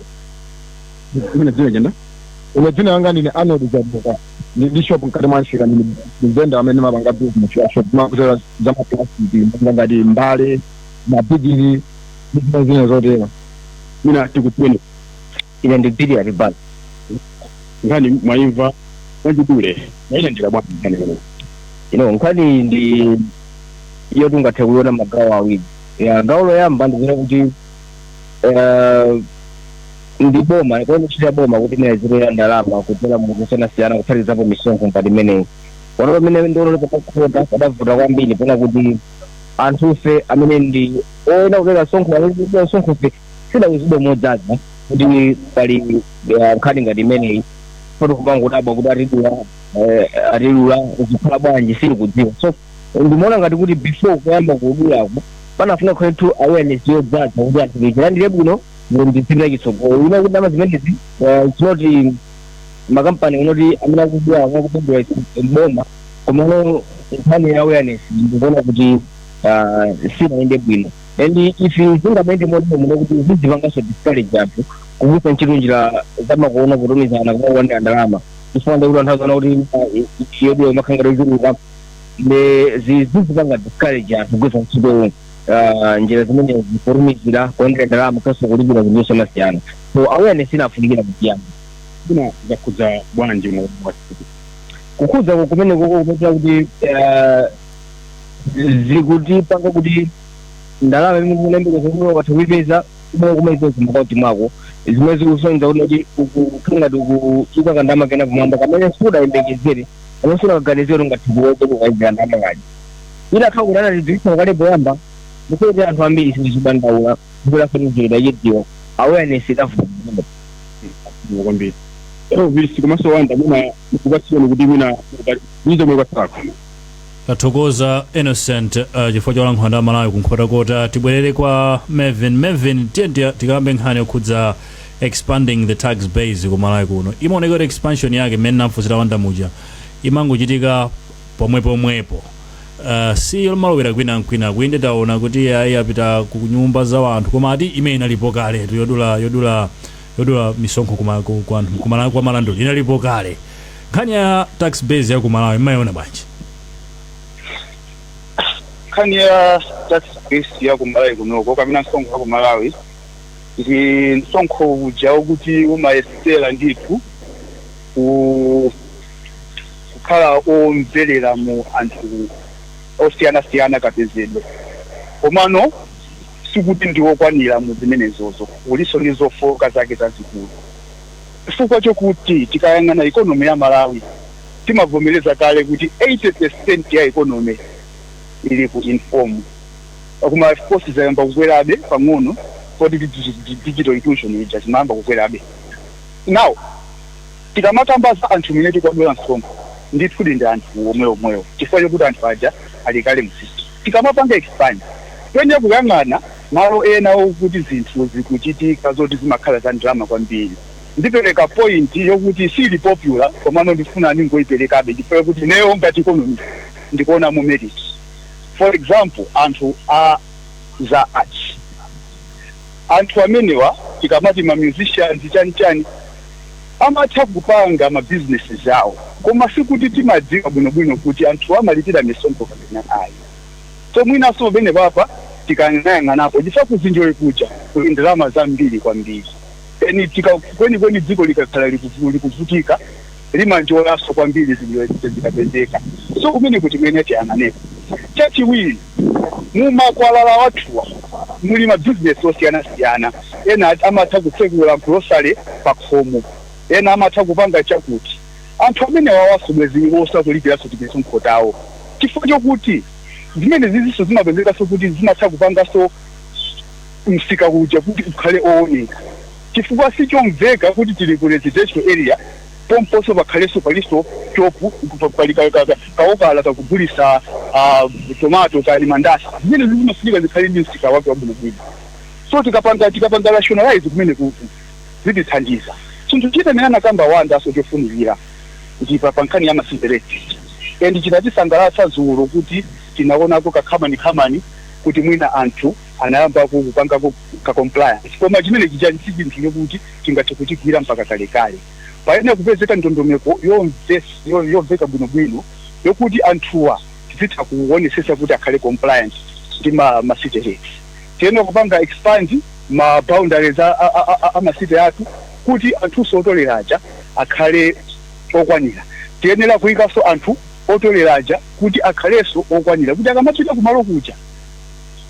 Speaker 4: Imene dzina chenda?
Speaker 5: Ine dzina langa ndine Arnold Jabuka, ndi shop mkati mwa msika, ndine vendor amene mapanga business ya shop, makuzera za maplastiki monga ngati mbale, mabigiri ndi zina zina zotero.
Speaker 4: Mina tikudziweni?
Speaker 6: Ine ndi Billy Alibala.
Speaker 4: Nkhani mwayimva mwachidule, mwayilandira bwanji nkhani imeneyi?
Speaker 6: Ino nkhani ndi iyo tungathe kuiona magawo awiri. Ya gawo loyamba ndikuona kuti ndi boma kuona ntchito ya boma kuti inazitolera ndalama kudzera mu kusiyanasiyana, kuphatikizapo misonkho ngati imeneyi. Pano pamene ndiona pakukhota padavuta kwambiri, pona kuti anthufe amene ndi oyena kupereka msonkho, amene msonkhofe sidawuzidwe modzaza kuti pali nkhani ngati imeneyi. Pano kumangodabwa kuti atidula, atidula zikhala bwanji, sindikudziwa. So ndimaona ngati kuti before kuyamba kudulako panafuna kukhala awareness yodzaza kuti anthu tichilandire bwino, ndizipita chitsogolo. Ina kuti ndalama zimenezi, it's not makampani unoti amene akudula, amene akupindula boma, komano nkhani ya awareness ndikuona kuti sinayende bwino. And if zingamayende motero muno, kuti zizipanganso discourage anthu kugwiritsa ntchito njira zamakono kutumizana kumakulandira ndalama, chifukwa ndikuti anthu azaona kuti yodula imakhala ngati yochuluka, ne zizipanga discourage anthu kugwiritsa ntchito njira zimenezi potumizira, kulandira ndalama kaso kulipira zinthu zosiyanasiyana. So awareness inafunikira kutiyamba.
Speaker 4: Kuna zakhudza bwanji moyo wa tsiku?
Speaker 6: Kukhudza kumene koko kupetera kuti zikutipanga kuti ndalama imene kunembekeza kuti ukatha kuipeza, umwe kumaipeza makaunti mwako, zimene zikusonyeza kuti ukukhala ngati ukuika kandalama kena kumwamba kamene sudayembekezere, kamene sudakaganizire kuti ungathe kuweza kukaizira ndalama kaja. Itakhala kuti anatidziwitsa kale poyamba, ndikuti anthu ambiri sizidandaula zikulafanizira ichidziwa awareness idavuta.
Speaker 4: Kwambiri, Elvis komanso Wanda, mwina kupatsireni kuti mwina nizo mwe kwatsako.
Speaker 2: Tathokoza, Innocent, chifukwa cholankhula ndi Amalawi kuNkhotakota. Tibwerere kwa Mevin. Mevin, tiye tikambe nkhani yokhudza expanding the tax base ku Malawi kuno. Imaoneka kuti expansion yake, mmene namfusira Wanda muja, imangochitika pomwe pomwepo, si malowera kwina nkwina kuyinde. Taona kuti ayi, apita ku nyumba za anthu, koma ati imene inalipo kale yodula misonkho kuma ku anthu kumala kwa malandoli inalipo kale. Nkhani ya tax base ya ku Malawi imayiona bwanji?
Speaker 4: Nkhani ya tax base ya ku Malawi kunoko kapena msonkho wa ku Malawi ndi msonkho uja wokuti umayesera ndithu kukhala omverera mu anthu osiyanasiyana kapezedwe, komano sikuti ndiwokwanira mu zimenezozo. Uliso ndi zofoka zake zazikulu, chifukwa chokuti tikayang'ana economy ya Malawi, timavomereza kale kuti 80% ya economy ili ku informal, koma of course zayamba kukwerabe pang'ono kodi digital inclusion ija zimayamba kukwerabe. Now tikamakamba za anthu mene tikwadula msonkho, ndithu ndi anthu omwe omwewo, chifukwa chokuti anthu aja ali kale mu system. Tikamapanga expand, tiyenera kuyang'ana malo ena okuti zinthu zikuchitika zoti zimakhala za ndalama kwambiri. Ndipereka point yokuti sili popular, komano ndifuna ningoyiperekabe chifukwa chokuti ineyo ngati economist ndikuona mu merit. For example, anthu a za arts, anthu amenewa, tikamati ma musicians, chani chani, amatha kupanga ma businesses awo, koma sikuti timadziwa bwinobwino kuti anthu amalipira misonkho kapena ayi. So mwinaso pamene papa tikayang'anapo, chifukwa kuzinjoyi kuja kuli ndalama zambiri kwambiri, eni tika kwenikweni dziko likakhala likuvutika limanjoyanso kwambiri zinjoyi zikapezeka. So kumene kuti mwene tiyang'anepo. Chachiwiri, mumakwalala wathuwa muli mabizinesi osiyanasiyana. Ena amatha kutsekula grocery pa khomo, ena amatha kupanga chakuti. Anthu amene wawaso bwezi osakulipiranso timisonkho tawo, chifukwa chokuti zimene zizinso zimapezekanso kuti zimatha kupanganso msika kuja kuti ukhale ooneka, chifukwa sichomveka kuti tili ku residential area pomponso pakhalenso palinso shop, pali kaokala kakugulisa tomato kali mandasi. Zimene zimafunika zikhale ndi msika wake wabwinobwino. So tikapanga rationalize kumene kuku zitithandiza. Chinthu china imene anakamba Wandaso chofunikira ndipa pa nkhani ya ma city rates, and chinatisangalatsa dzulo kuti tinaonako kakhamani khamani kuti mwina anthu anayambako kupangako ka compliance, koma chimene chichali si chinthu chokuti tingathe kuchigwira mpaka kalekale. Payenera kupezeka ndondomeko yomveka bwinobwino yokuti anthuwa tizitha kuonesesa kuti akhale compliant ndi ma city rates. Tiyenera kupanga expand ma boundaries a ma city athu kuti anthuso otoleraja akhale okwanira. Tiyenera kuyikanso anthu otoleraja kuti akhalenso okwanira, kuti akamapita kumalo kuja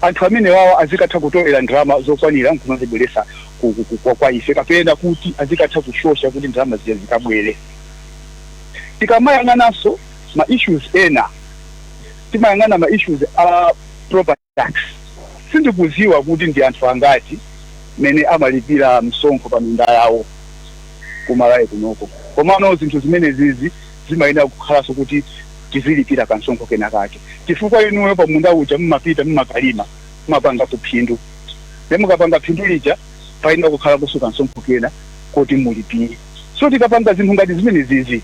Speaker 4: anthu amene wawa azikatha kutolera ndalama zokwanira nkumazibweresa kwa ife, kapena kuti azikatha kushosha kuti ndalama zija zikabwere. Tikamayang'ananso ma issues ena, timayang'ana ma issues a property tax. Sindikuziwa kuti ndi anthu angati mene amalipira msonkho pa minda yawo kuMalawi kunoko, komano zinthu zimene zizi zimayenera kukhalanso kuti tizilipira kansonkho kena kake, chifukwa inuyo pa munda uja mumapita, mumakalima, mumapanga kuphindu, ne mukapanga phindu lija payenera kukhala kuso kansonkho kena kuti mulipire. So tikapanga zinthu ngati zimene zizi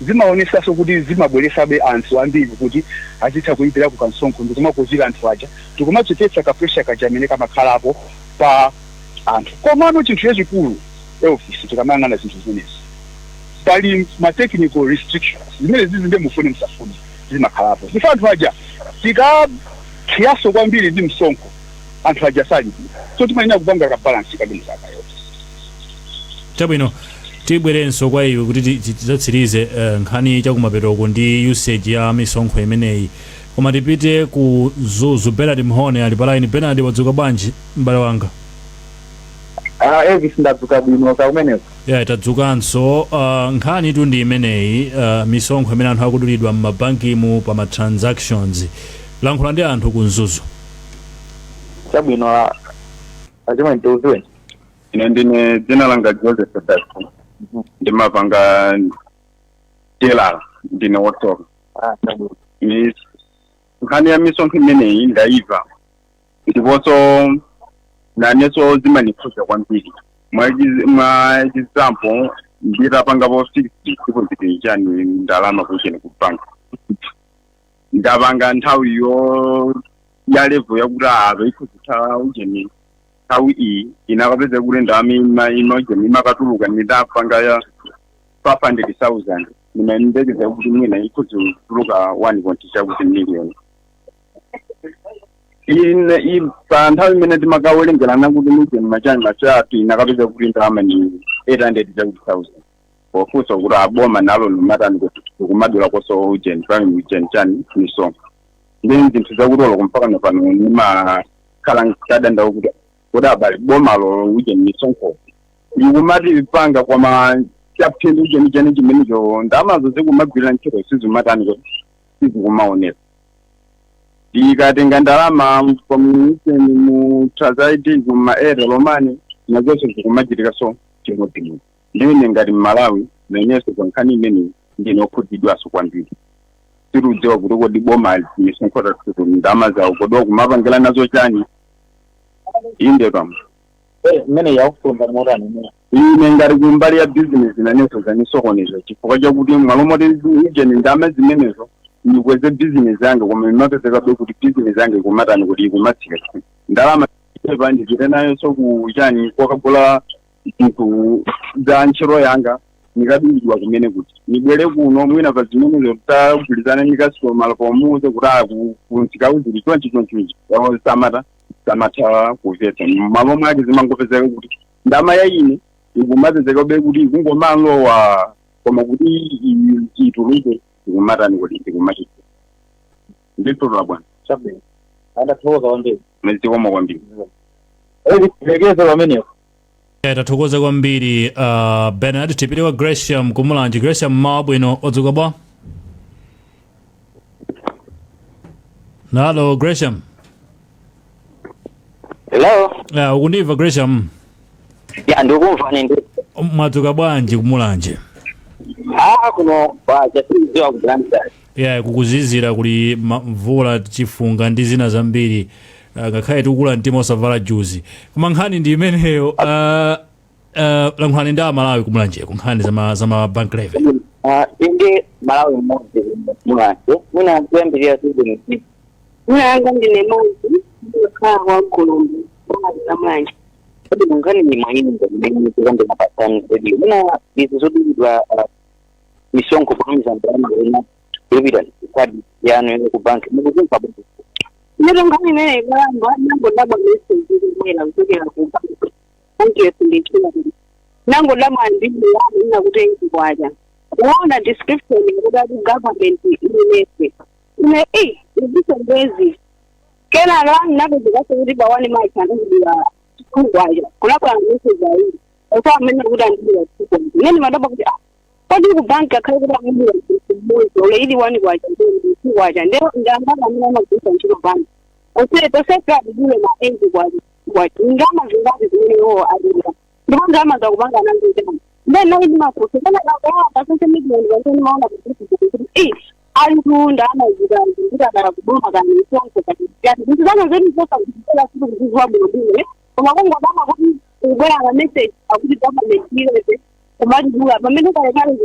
Speaker 4: Zimaonesanso kuti zimabweresabe anthu ambiri kuti azitha kuyipira ku kansonkho ndikumakozera anthu aja, ndikumachepetsa ka pressure kaja amene kamakhalapo pa anthu. Komano chinthu chachikulu, Elvis, tikamayang'ana zinthu zimenezi, pali ma technical restrictions zimene zizi nde mufune musafune zimakhalapo, chifukwa anthu aja tikaphiyaso kwambiri ndi msonkho, anthu aja salipira. So timayenera kupanga ka balance kabwino kaka, Elvis.
Speaker 2: Chabwino, tibwerenso kwa iwe kuti tidzatsirize nkhani chakumapetoko ndi usage ya misonkho imeneyi, koma tipite ku Mzuzu. Bernard Mhone ali pa line. Bernard, wadzuka bwanji, m'bale wanga?
Speaker 7: Ah, Elvis, ndadzuka bwino, kumeneko?
Speaker 2: Ya, tadzukanso. Nkhani tu ndi imeneyi, misonkho imene anthu akudulidwa m'mabankimu pa ma transactions. Lankhula ndi anthu ku Mzuzu.
Speaker 7: Chabwino, achimwe ndiuziweni.
Speaker 8: Ine ndine dzina langa Joseph Dathu, ndimapanga telala, ndine wosoka.
Speaker 7: Ah, chabwino.
Speaker 8: Nkhani ya misonkho imeneyi ndaiva, ndiponso nanenso zimandikhudza kwambiri. Mwa example, nditapangapo fixed deposit chani, ndalama kucheni ku bank, ndapanga nthawi yo ya level yakuti apa ikhuzitha ujeni, nthawi iyi inakapeza kuti ndalama ima ujeni imakatuluka, ndidapanga ya 500,000, nimayembekeza kuti mwina ikhuzituluka 1 point chakuti million. Ine pa nthawi imene timakawerengerana kuti mujeni machani machatu, inakapeza kuti ndalama ni 800 chakuti thousand. Pofunsa kuti aboma nalo limatani kuti kumadula koso ujeni pali ujeni chani misonkho, ndi zinthu zakutolo mpaka pano nimakhala nkadanda kuti abale, bomalo ujeni misonkho ikumati panga, koma chaphindu cheni cheni chimenecho ndalamazo zikumagwirira ntchito sizimatani kuti sizikumaoneka. Ikatenga ndalama community mu transact kuma Airtel Money, nazonso zikumachitika so chimodzimodzi. Ndine ngati Mmalawi, nenenso pa nkhani imeneyi ndinokhudzidwaso kwambiri. Tikudziwa kuti kodi boma misonkho tathu ndalama zawo kodi kumapangira nazo chani? Inde pamwe.
Speaker 7: Mmene yakufunda motani imene?
Speaker 8: Ine ngati kumbali ya business, nanenso zanisokoneza, chifukwa chakuti mwalomoti ijeni ndalama zimenezo ndikweze business yanga, koma imapezekabe kuti business yanga ikumatani kuti ikumatsika. Ndalama chepa ndichite nayonso kuchani, kwakagula zinthu za ntchito yanga, nikadulidwa kumene kuti nibwere kuno. Mwina pa zimenezo tagwirizana ndi customer pomuuze kuti kunsikawu zili chonchi chonchi, samata samatha kumvetsa. Malo mwake zimangopezeka kuti ndalama ya ine ikumapezekabe kuti ikungomalowa, koma kuti ituluke ikumatani kuti ikumachita. Nditulula bwana.
Speaker 7: Chabwino, andathokoza kwambiri.
Speaker 8: Mezikomo kwambiri.
Speaker 7: Lekeze pamenepo.
Speaker 2: Tathokoza kwambiri, Bernard. Tipite kwa Gresham kuMulanje. Gresham, mmawa bwino, wadzuka bwa? Nalo Gresham?
Speaker 9: Hello.
Speaker 2: Ukundimva, Gresham?
Speaker 9: Ya, ndikumvani ndi.
Speaker 2: Mwadzuka bwanji kuMulanje?
Speaker 9: Ah, kuno kwacha, siziwa ku Blantyre.
Speaker 2: Yeah, kukuzizira, kuli mvula, chifunga ndi zina zambiri, ngakhale tikukula mtima osavala juzi, koma nkhani ndi imeneyo. Lankhulani ndi Amalawi kuMulanjeko, nkhani zama bank levy.
Speaker 9: Ah, inde, Malawi mmodzi Mulanje. Mwina kuyambirira sizoni.
Speaker 10: Mwina yanga ndine Mozi, ndikukhala kwa Mkulumbu, boma la Mulanje.
Speaker 9: Kodi nkhani ni mwayimba imene tikambira pa Times Radio. Mwina izi zodulidwa misonkho potumiza ndalama ina kulipira kadi yanu ine ku banki, mukuzimva bwanji?
Speaker 10: Ineto nkhani imene ikalamba nangodabwa message ikubwera kuchokera ku banki. Banki yonse nditchula kuti nangodabwa ndibwera ina kuti 8 kwacha. Kuona description yakuti ati government e-levy. Ine eyi izisembezi. Kenaka napezekaso kuti pa 1 March anandidula 2 kwacha. Kunabwera message awiri. Oso amene kuti andidula 2 kwacha. Ine ndimadabwa kuti ah, kodi ku banki akhale kuti akudula mmodzi olo ili 1 kwacha ndiyo 2 kwacha, nde ndangati amene amagwiritsa ntchito banki ose tosefe adidule ma 8 kwacha kwacha, ndalama zingati zimene iwowo adula, ndipo ndalama zakupanga nazo chani? Then nayi ndimafunsa kenaka pa social media, ndipamene ndimaona ku Facebook kuti i anthu ndalama zikazi kuti akaya kuboma kani misonkho kani chani, zinthu zake zoti zosakuziela kuti kuziziwa bwinobwino, koma kungodabwa kuti kubwera ma message akuti government e-levy. Kumatidula pamene kalekale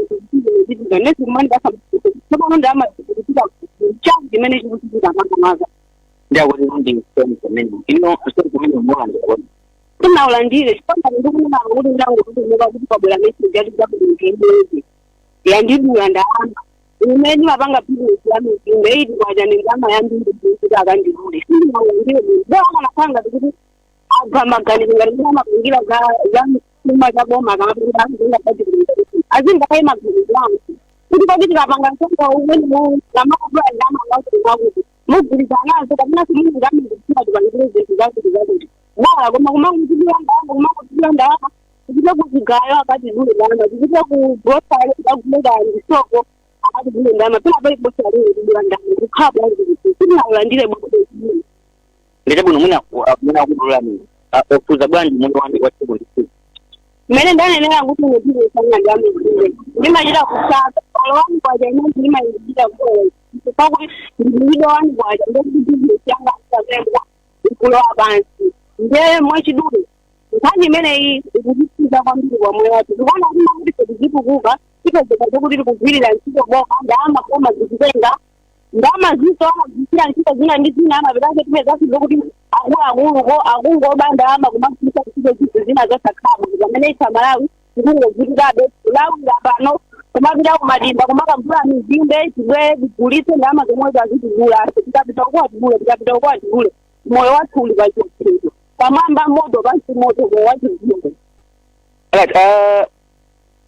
Speaker 10: zinthu nesi kumandipasa tsopano ndalama zikupita chani chimene chikuchitika makamaka?
Speaker 9: Ndiyakuti ndi msonkho umene ino, msonkho umene mulandira?
Speaker 10: Sinaulandire chifukwa ndikunena kuti ndangotutumuka kuti pabwera message yati government yandidula ndalama. Ine ndimapanga bizinesi ya mizimbe, 80 kwacha ndi ndalama yambiri kuti akandidule. Sindinaulandire bwana. Kanakhala ngati kuti agwa maganizo ngati kuti amapangira za chuma cha boma, akamapangira azinga budget, azingaye maganizo angu kuti kodi tikapanga msonkho umene kamakudula ndalama ngakuti mwakuti mugwirizanazo kapena simungamizikuti tipangire zinthu zakuti zakuti bora, koma kumangotidula ndalama, kumangotidula ndalama. Tipite kuchigayo akatidule ndalama, tipite ku grocery akagule ndisoko akatidule ndalama, pena pali bosali kutidula ndalama. Kukhala bwanji kuti sindinaulandire bwino?
Speaker 9: Ndite bwino, mwina akudulani ofuza bwanji moyo wanu wa tsiku ndi tsiku?
Speaker 10: Mmene ndanenera kuti ine bizinesi yanga ndiyamizimbe, ndimachita kusaka olo 1 kwacha imene ndimayichita pakuti ndilibe 1 kwacha, ndekuti bizinesi yanga isakulemba ikulowa pansi. Ndiye mwachidule nkhani imeneyi ikutisiza kwambiri kwa moyo wathu. Tikuona kuti makuti tizitukuka tipezeka zokuti tikugwirira ntchito boma ndalama, boma zikutenga ndalama zinso amagwirira ntchito zina ndi zina, amapitake tipezasi zokuti akuluakuluko akungoba ndalama kumagwiritsa ntchito zinthu zina zosakhala bwino, pamene ife Malawi tikungozitikabe kulawira pano, kumapita kumadimba kumakagula mizimbe, tibwere tigulitse ndalama zomwe azitidula. Tikapita uko atidule, tikapita uko atidule. Moyo wathu uli pachiopsezo, pamwamba moto, pansi moto, moyo wachizungu.
Speaker 9: Right,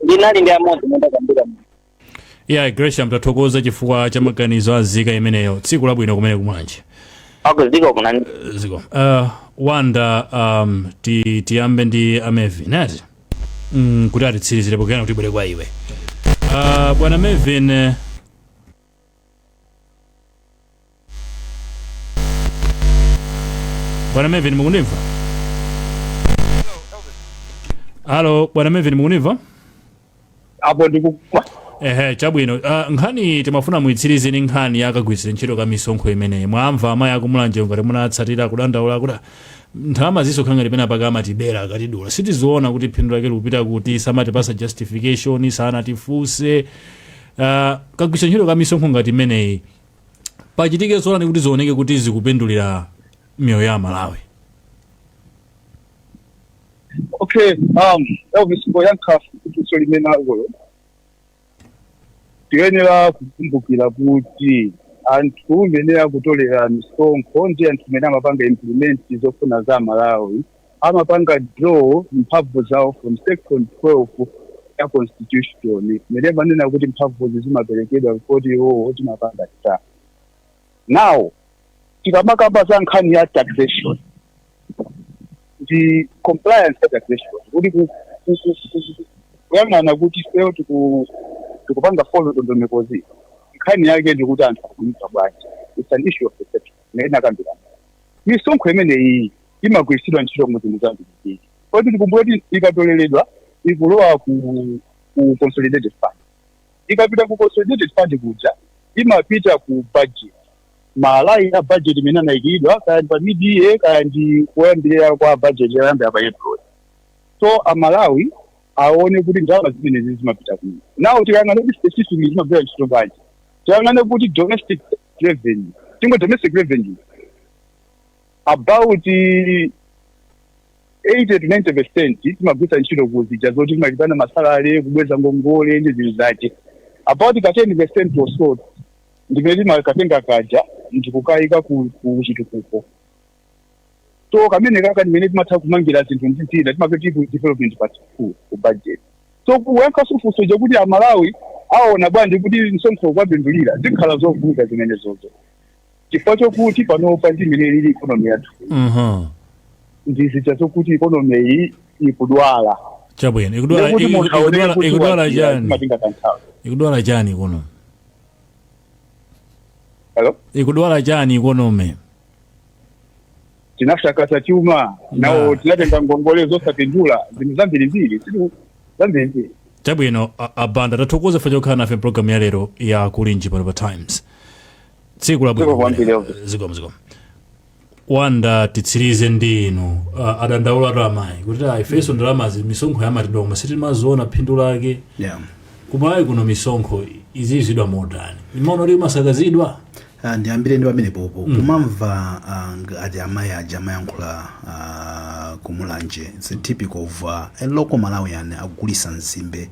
Speaker 9: ndinali ndi amodzi mondakambira.
Speaker 2: Yeah, Gresham, tathokoza chifukwa cha maganizo azika imeneyo. Tsiku labwino kumene kumwanje.
Speaker 9: Okay, ziko kunani.
Speaker 2: Ziko Wanda, tiyambe ndi a Mevin ati kuti atitsirizire pokana kuti ibwere kwa iwe. Bwana Mevin, bwana Mevin, mukundimva? Halo, bwana Mevin, mukundimva?
Speaker 4: Apo ndikukwa.
Speaker 2: Ehe, chabwino. Nkhani timafuna muitsirize ni nkhani yakagwiritsidwe ntchito ka misonkho imeneyi. Mwamva amayi akumulanje, ngati munatsatira, kudandaula kuti ndalama zisokha ngati pena pake amatibera akatidula, sitiziona kuti phindu lake likupita kuti, samatipasa justification, sanatifunse. Kagwiritsidwe ntchito ka misonkho ngati imeneyi pachitike zolani kuti zioneke kuti zikupindulira miyoyo ya Malawi?
Speaker 4: Okay, Elvis, poyankha funso limene akolo, tiyenera kukumbukira kuti anthu mene akutolera misonkho ndi anthu mene amapanga implement zofuna za Malawi amapanga draw mphamvu zawo from section 12 ya constitution, mene manena kuti mphamvuzi zimaperekedwa kuti iwowo timapanga ta. Now tikamakamba za nkhani ya taxation ndi compliance ya taxation, kuti kuyang'ana kuti ifeyo tikupanga follow ndondomekozi, nkhani yake ndikuti anthu akuimva bwanji? It's an issue of perception. Imene akambirana, misonkho imeneyi imagwiritsidwa ntchito mu zinthu zambirimbiri. Kodi tikumbuke kuti ikatoleredwa ikulowa ku consolidated fund. Ikapita ku consolidated fund kuja imapita ku budget, ma line a budget imene anayikidwa, kaya ndi pa mid-year, kaya ndi kuyambirira kwa budget yoyambira pa April. So Amalawi aone kuti ndalama zimenezi zimapita kuno. Now tikayang'ana kuti specifically zimagwira ntchito bwanji, tiyang'ane kuti domestic revenue, tingo domestic revenue, about 80 to 90% timagwiritsa ntchito kuzija zoti timalipana ma salary, kubweza ngongole ndi zinthu zake. About ka 10% or so ndimene timakatenga kaja ndikukayika ku chitukuko. So kamene kaka ndimene timatha kumangira zinthu ndi zina, timapeti ku development part 2 ku budget. So kuyankhaso funso chakuti Amalawi aona bwanji kuti msonkho kwapindulira, zikhala zovuta zimene zozo, chifukwa chokuti panopa ndi imene ilili economy yathu, ndizija zokuti economy iyi ikudwala.
Speaker 2: Chabwino, ikudwala.
Speaker 4: Ndikuti munthu aoneke kuti
Speaker 2: Ikudwala
Speaker 4: wachira,
Speaker 2: chani?
Speaker 4: zimatenga kanthawi.
Speaker 2: Ikudwala chani kuno?
Speaker 4: Hello?
Speaker 2: Ikudwala chani economy?
Speaker 4: Tinasakaza chuma nawo, tinatenga ngongole zosapindula, zinthu zambirimbiri, zinthu zambirimbiri.
Speaker 2: Chabwino, abanda, tathokoza fa chokhala nafe program ya lero ya Kulinji pano pa Times. Tsiku labwino.
Speaker 9: Zikomo kwambiri, Elvis.
Speaker 2: Zikomo, zikomo. Wanda, titsirize ndi inu. Adandaula atu amayi kuti ifenso ndalamazi, misonkho yamatidwa, koma sitimaziona phindu lake. Kumalawi kuno misonkho izizidwa motani? Imaona kuti imasakazidwa?
Speaker 1: Ah, ndiyambire ndi pamene popo. Kumamva ati amayi aja amayankhula kumulanje, it's a typical of a local Malawian akugulisa nzimbe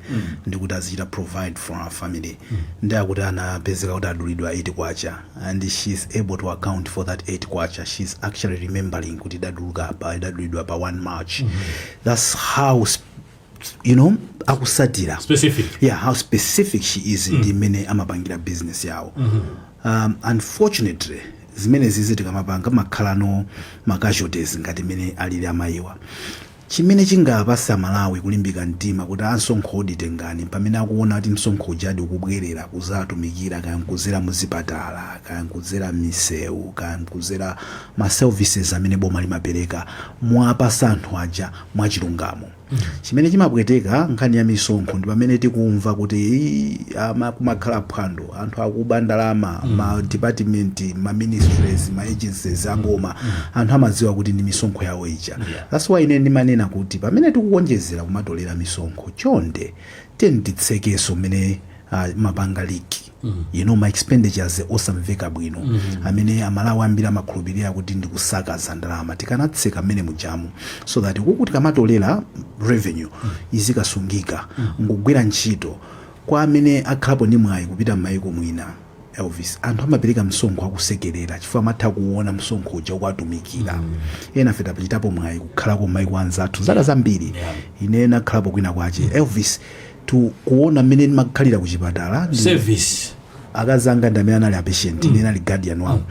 Speaker 1: ndikuti azichita provide for our family, ndi akuti anapezeka kuti adulidwa 8 kwacha, and she's able to account for that 8 kwacha. She's actually remembering kuti idaduluka pa, idadulidwa pa 1 March. That's how akusatira
Speaker 2: specific.
Speaker 1: Yeah, how specific she is ndi mmene amapangira business yawo. Unfortunately, zimene zizi tikamapanga makhalano ma casualties ngati mmene alili amayiwa. Chimene chingapasa Malawi kulimbika mtima kuti ansonkho tengani, pamene akuona kuti msonkho ujadi ukubwerera kuzatumikira, kaya nkuzera muzipatala, kaya nkuzera misewu, kaya nkuzera ma services amene boma limapereka, mwapasa anthu aja mwachilungamo. Chimene chimapweteka nkhani ya misonkho ndi pamene tikumva kuti "Ii, kumakhala phwando, anthu akuba ndalama, ma department, ma ministries, ma agencies angoma." Anthu amadziwa kuti ndi misonkho yawo ija. That's why ine ndimanena kuti pamene tikukonjezera kumatolera misonkho, chonde tiyeni titsekeso mmene mapanga leak ma expenditures osamveka bwino amene Amalawi ambiri amakhulupirira kuti ndikusakaza ndalama. Tikanatseka mmene mujamu so that kuku tikamatolera revenue izikasungika nkugwira ntchito. Kwa amene akhalapo ndi mwayi kupita m'mayiko mwina, Elvis, anthu amapereka msonkho akusekerera chifukwa amatha kuona msonkho uja ukuwatumikira. Ena fe tapachitapo mwayi kukhalako m'mayiko anzathu zaka zambiri. Ine nakhalapo kwina kwache, Elvis, to kuona mmene ndimakhalira kuchipatala
Speaker 2: service.
Speaker 1: Akazi anga ndi amene anali a patient, ine nali guardian wawo.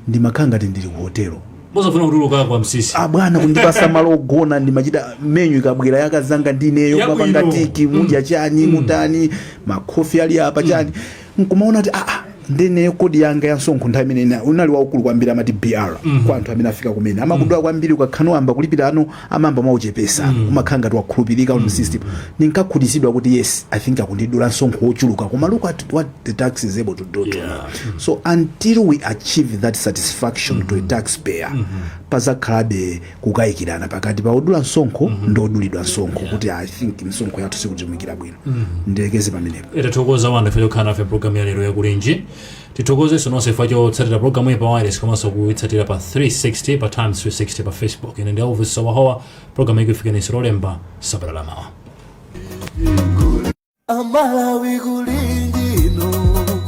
Speaker 1: Ndimakhala ngati ndili ku hotelo.
Speaker 2: Mosafuna kutuluka kwa msisi.
Speaker 1: Ah, bwana, kundipasa malo ogona, ndimachita menu ikabwera yakazanga ndineyo
Speaker 2: Yabwino.
Speaker 1: mapanga tick, mudya chani, mutani, makhofi ali apa, chani, nkumaona kuti aa, ndeneyo kodi yanga ya msonkho nthawi imene unali waukulu kwambiri, amati BR. Kwa anthu amene afika kumene amakudwa kwambiri, ukakhano amba kulipira ano amamba mwauchepesa, umakhala ngati wakhulupirika on system. Ninkakhutitsidwa kuti yes, I think akundidula msonkho wochuluka, koma look at what the tax is able to do to me. So until we achieve that satisfaction to a taxpayer, pazakhalabe kukayikirana pakati pa odula msonkho ndi odulidwa msonkho kuti I think msonkho yathu sikutumikira bwino. Ndilekeze pamenepo.
Speaker 2: Tithokoza Wanda ife chokhala nafe programu ya lero yakulinji. Tithokozenso nonse ife chotsatira programu iyi pa wireless komanso kuitsatira pa 360, pa Times 360 pa Facebook. Ine ndi Elvis Sawahowa. Programu ikufikeniso Lolemba sabata lamawa.
Speaker 11: Amalawi, kulinjino,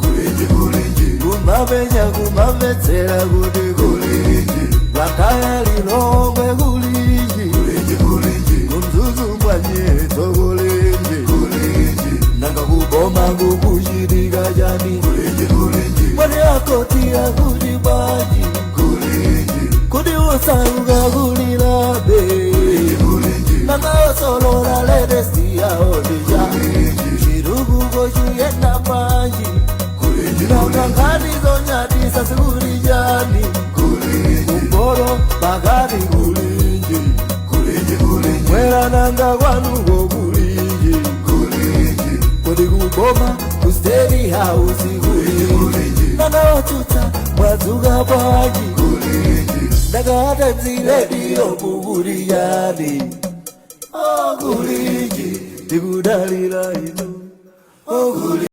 Speaker 11: kulinji, kulinji, kumapenya, kumamvetsera kuti kulinji, Blantyre, Lilongwe, kulinji, kulinji, kulinji, kumzuzu mwanyetso, kulinji, kulinji, nanga kuboma kukuchitika chani? Kulinji, kulinji, mwani akoti akuti bwanji? Kulinji, kuti usauka kulilabe? Kulinji, nanga osolola latest yaonija chitukuko chiyenda bwanji? Nanga nkhani zonyadisa sikuli chani? Kumporo pakati, kulinji, mwera, nanga kwanuko kulinji? Kodi kuboma ku State House kulinji? Nanga otsutsa mwadzuka bwanji? Nanga Times Radio mukuli chani? Oh, kulinji, tikudalira inu. Oh, kulinji.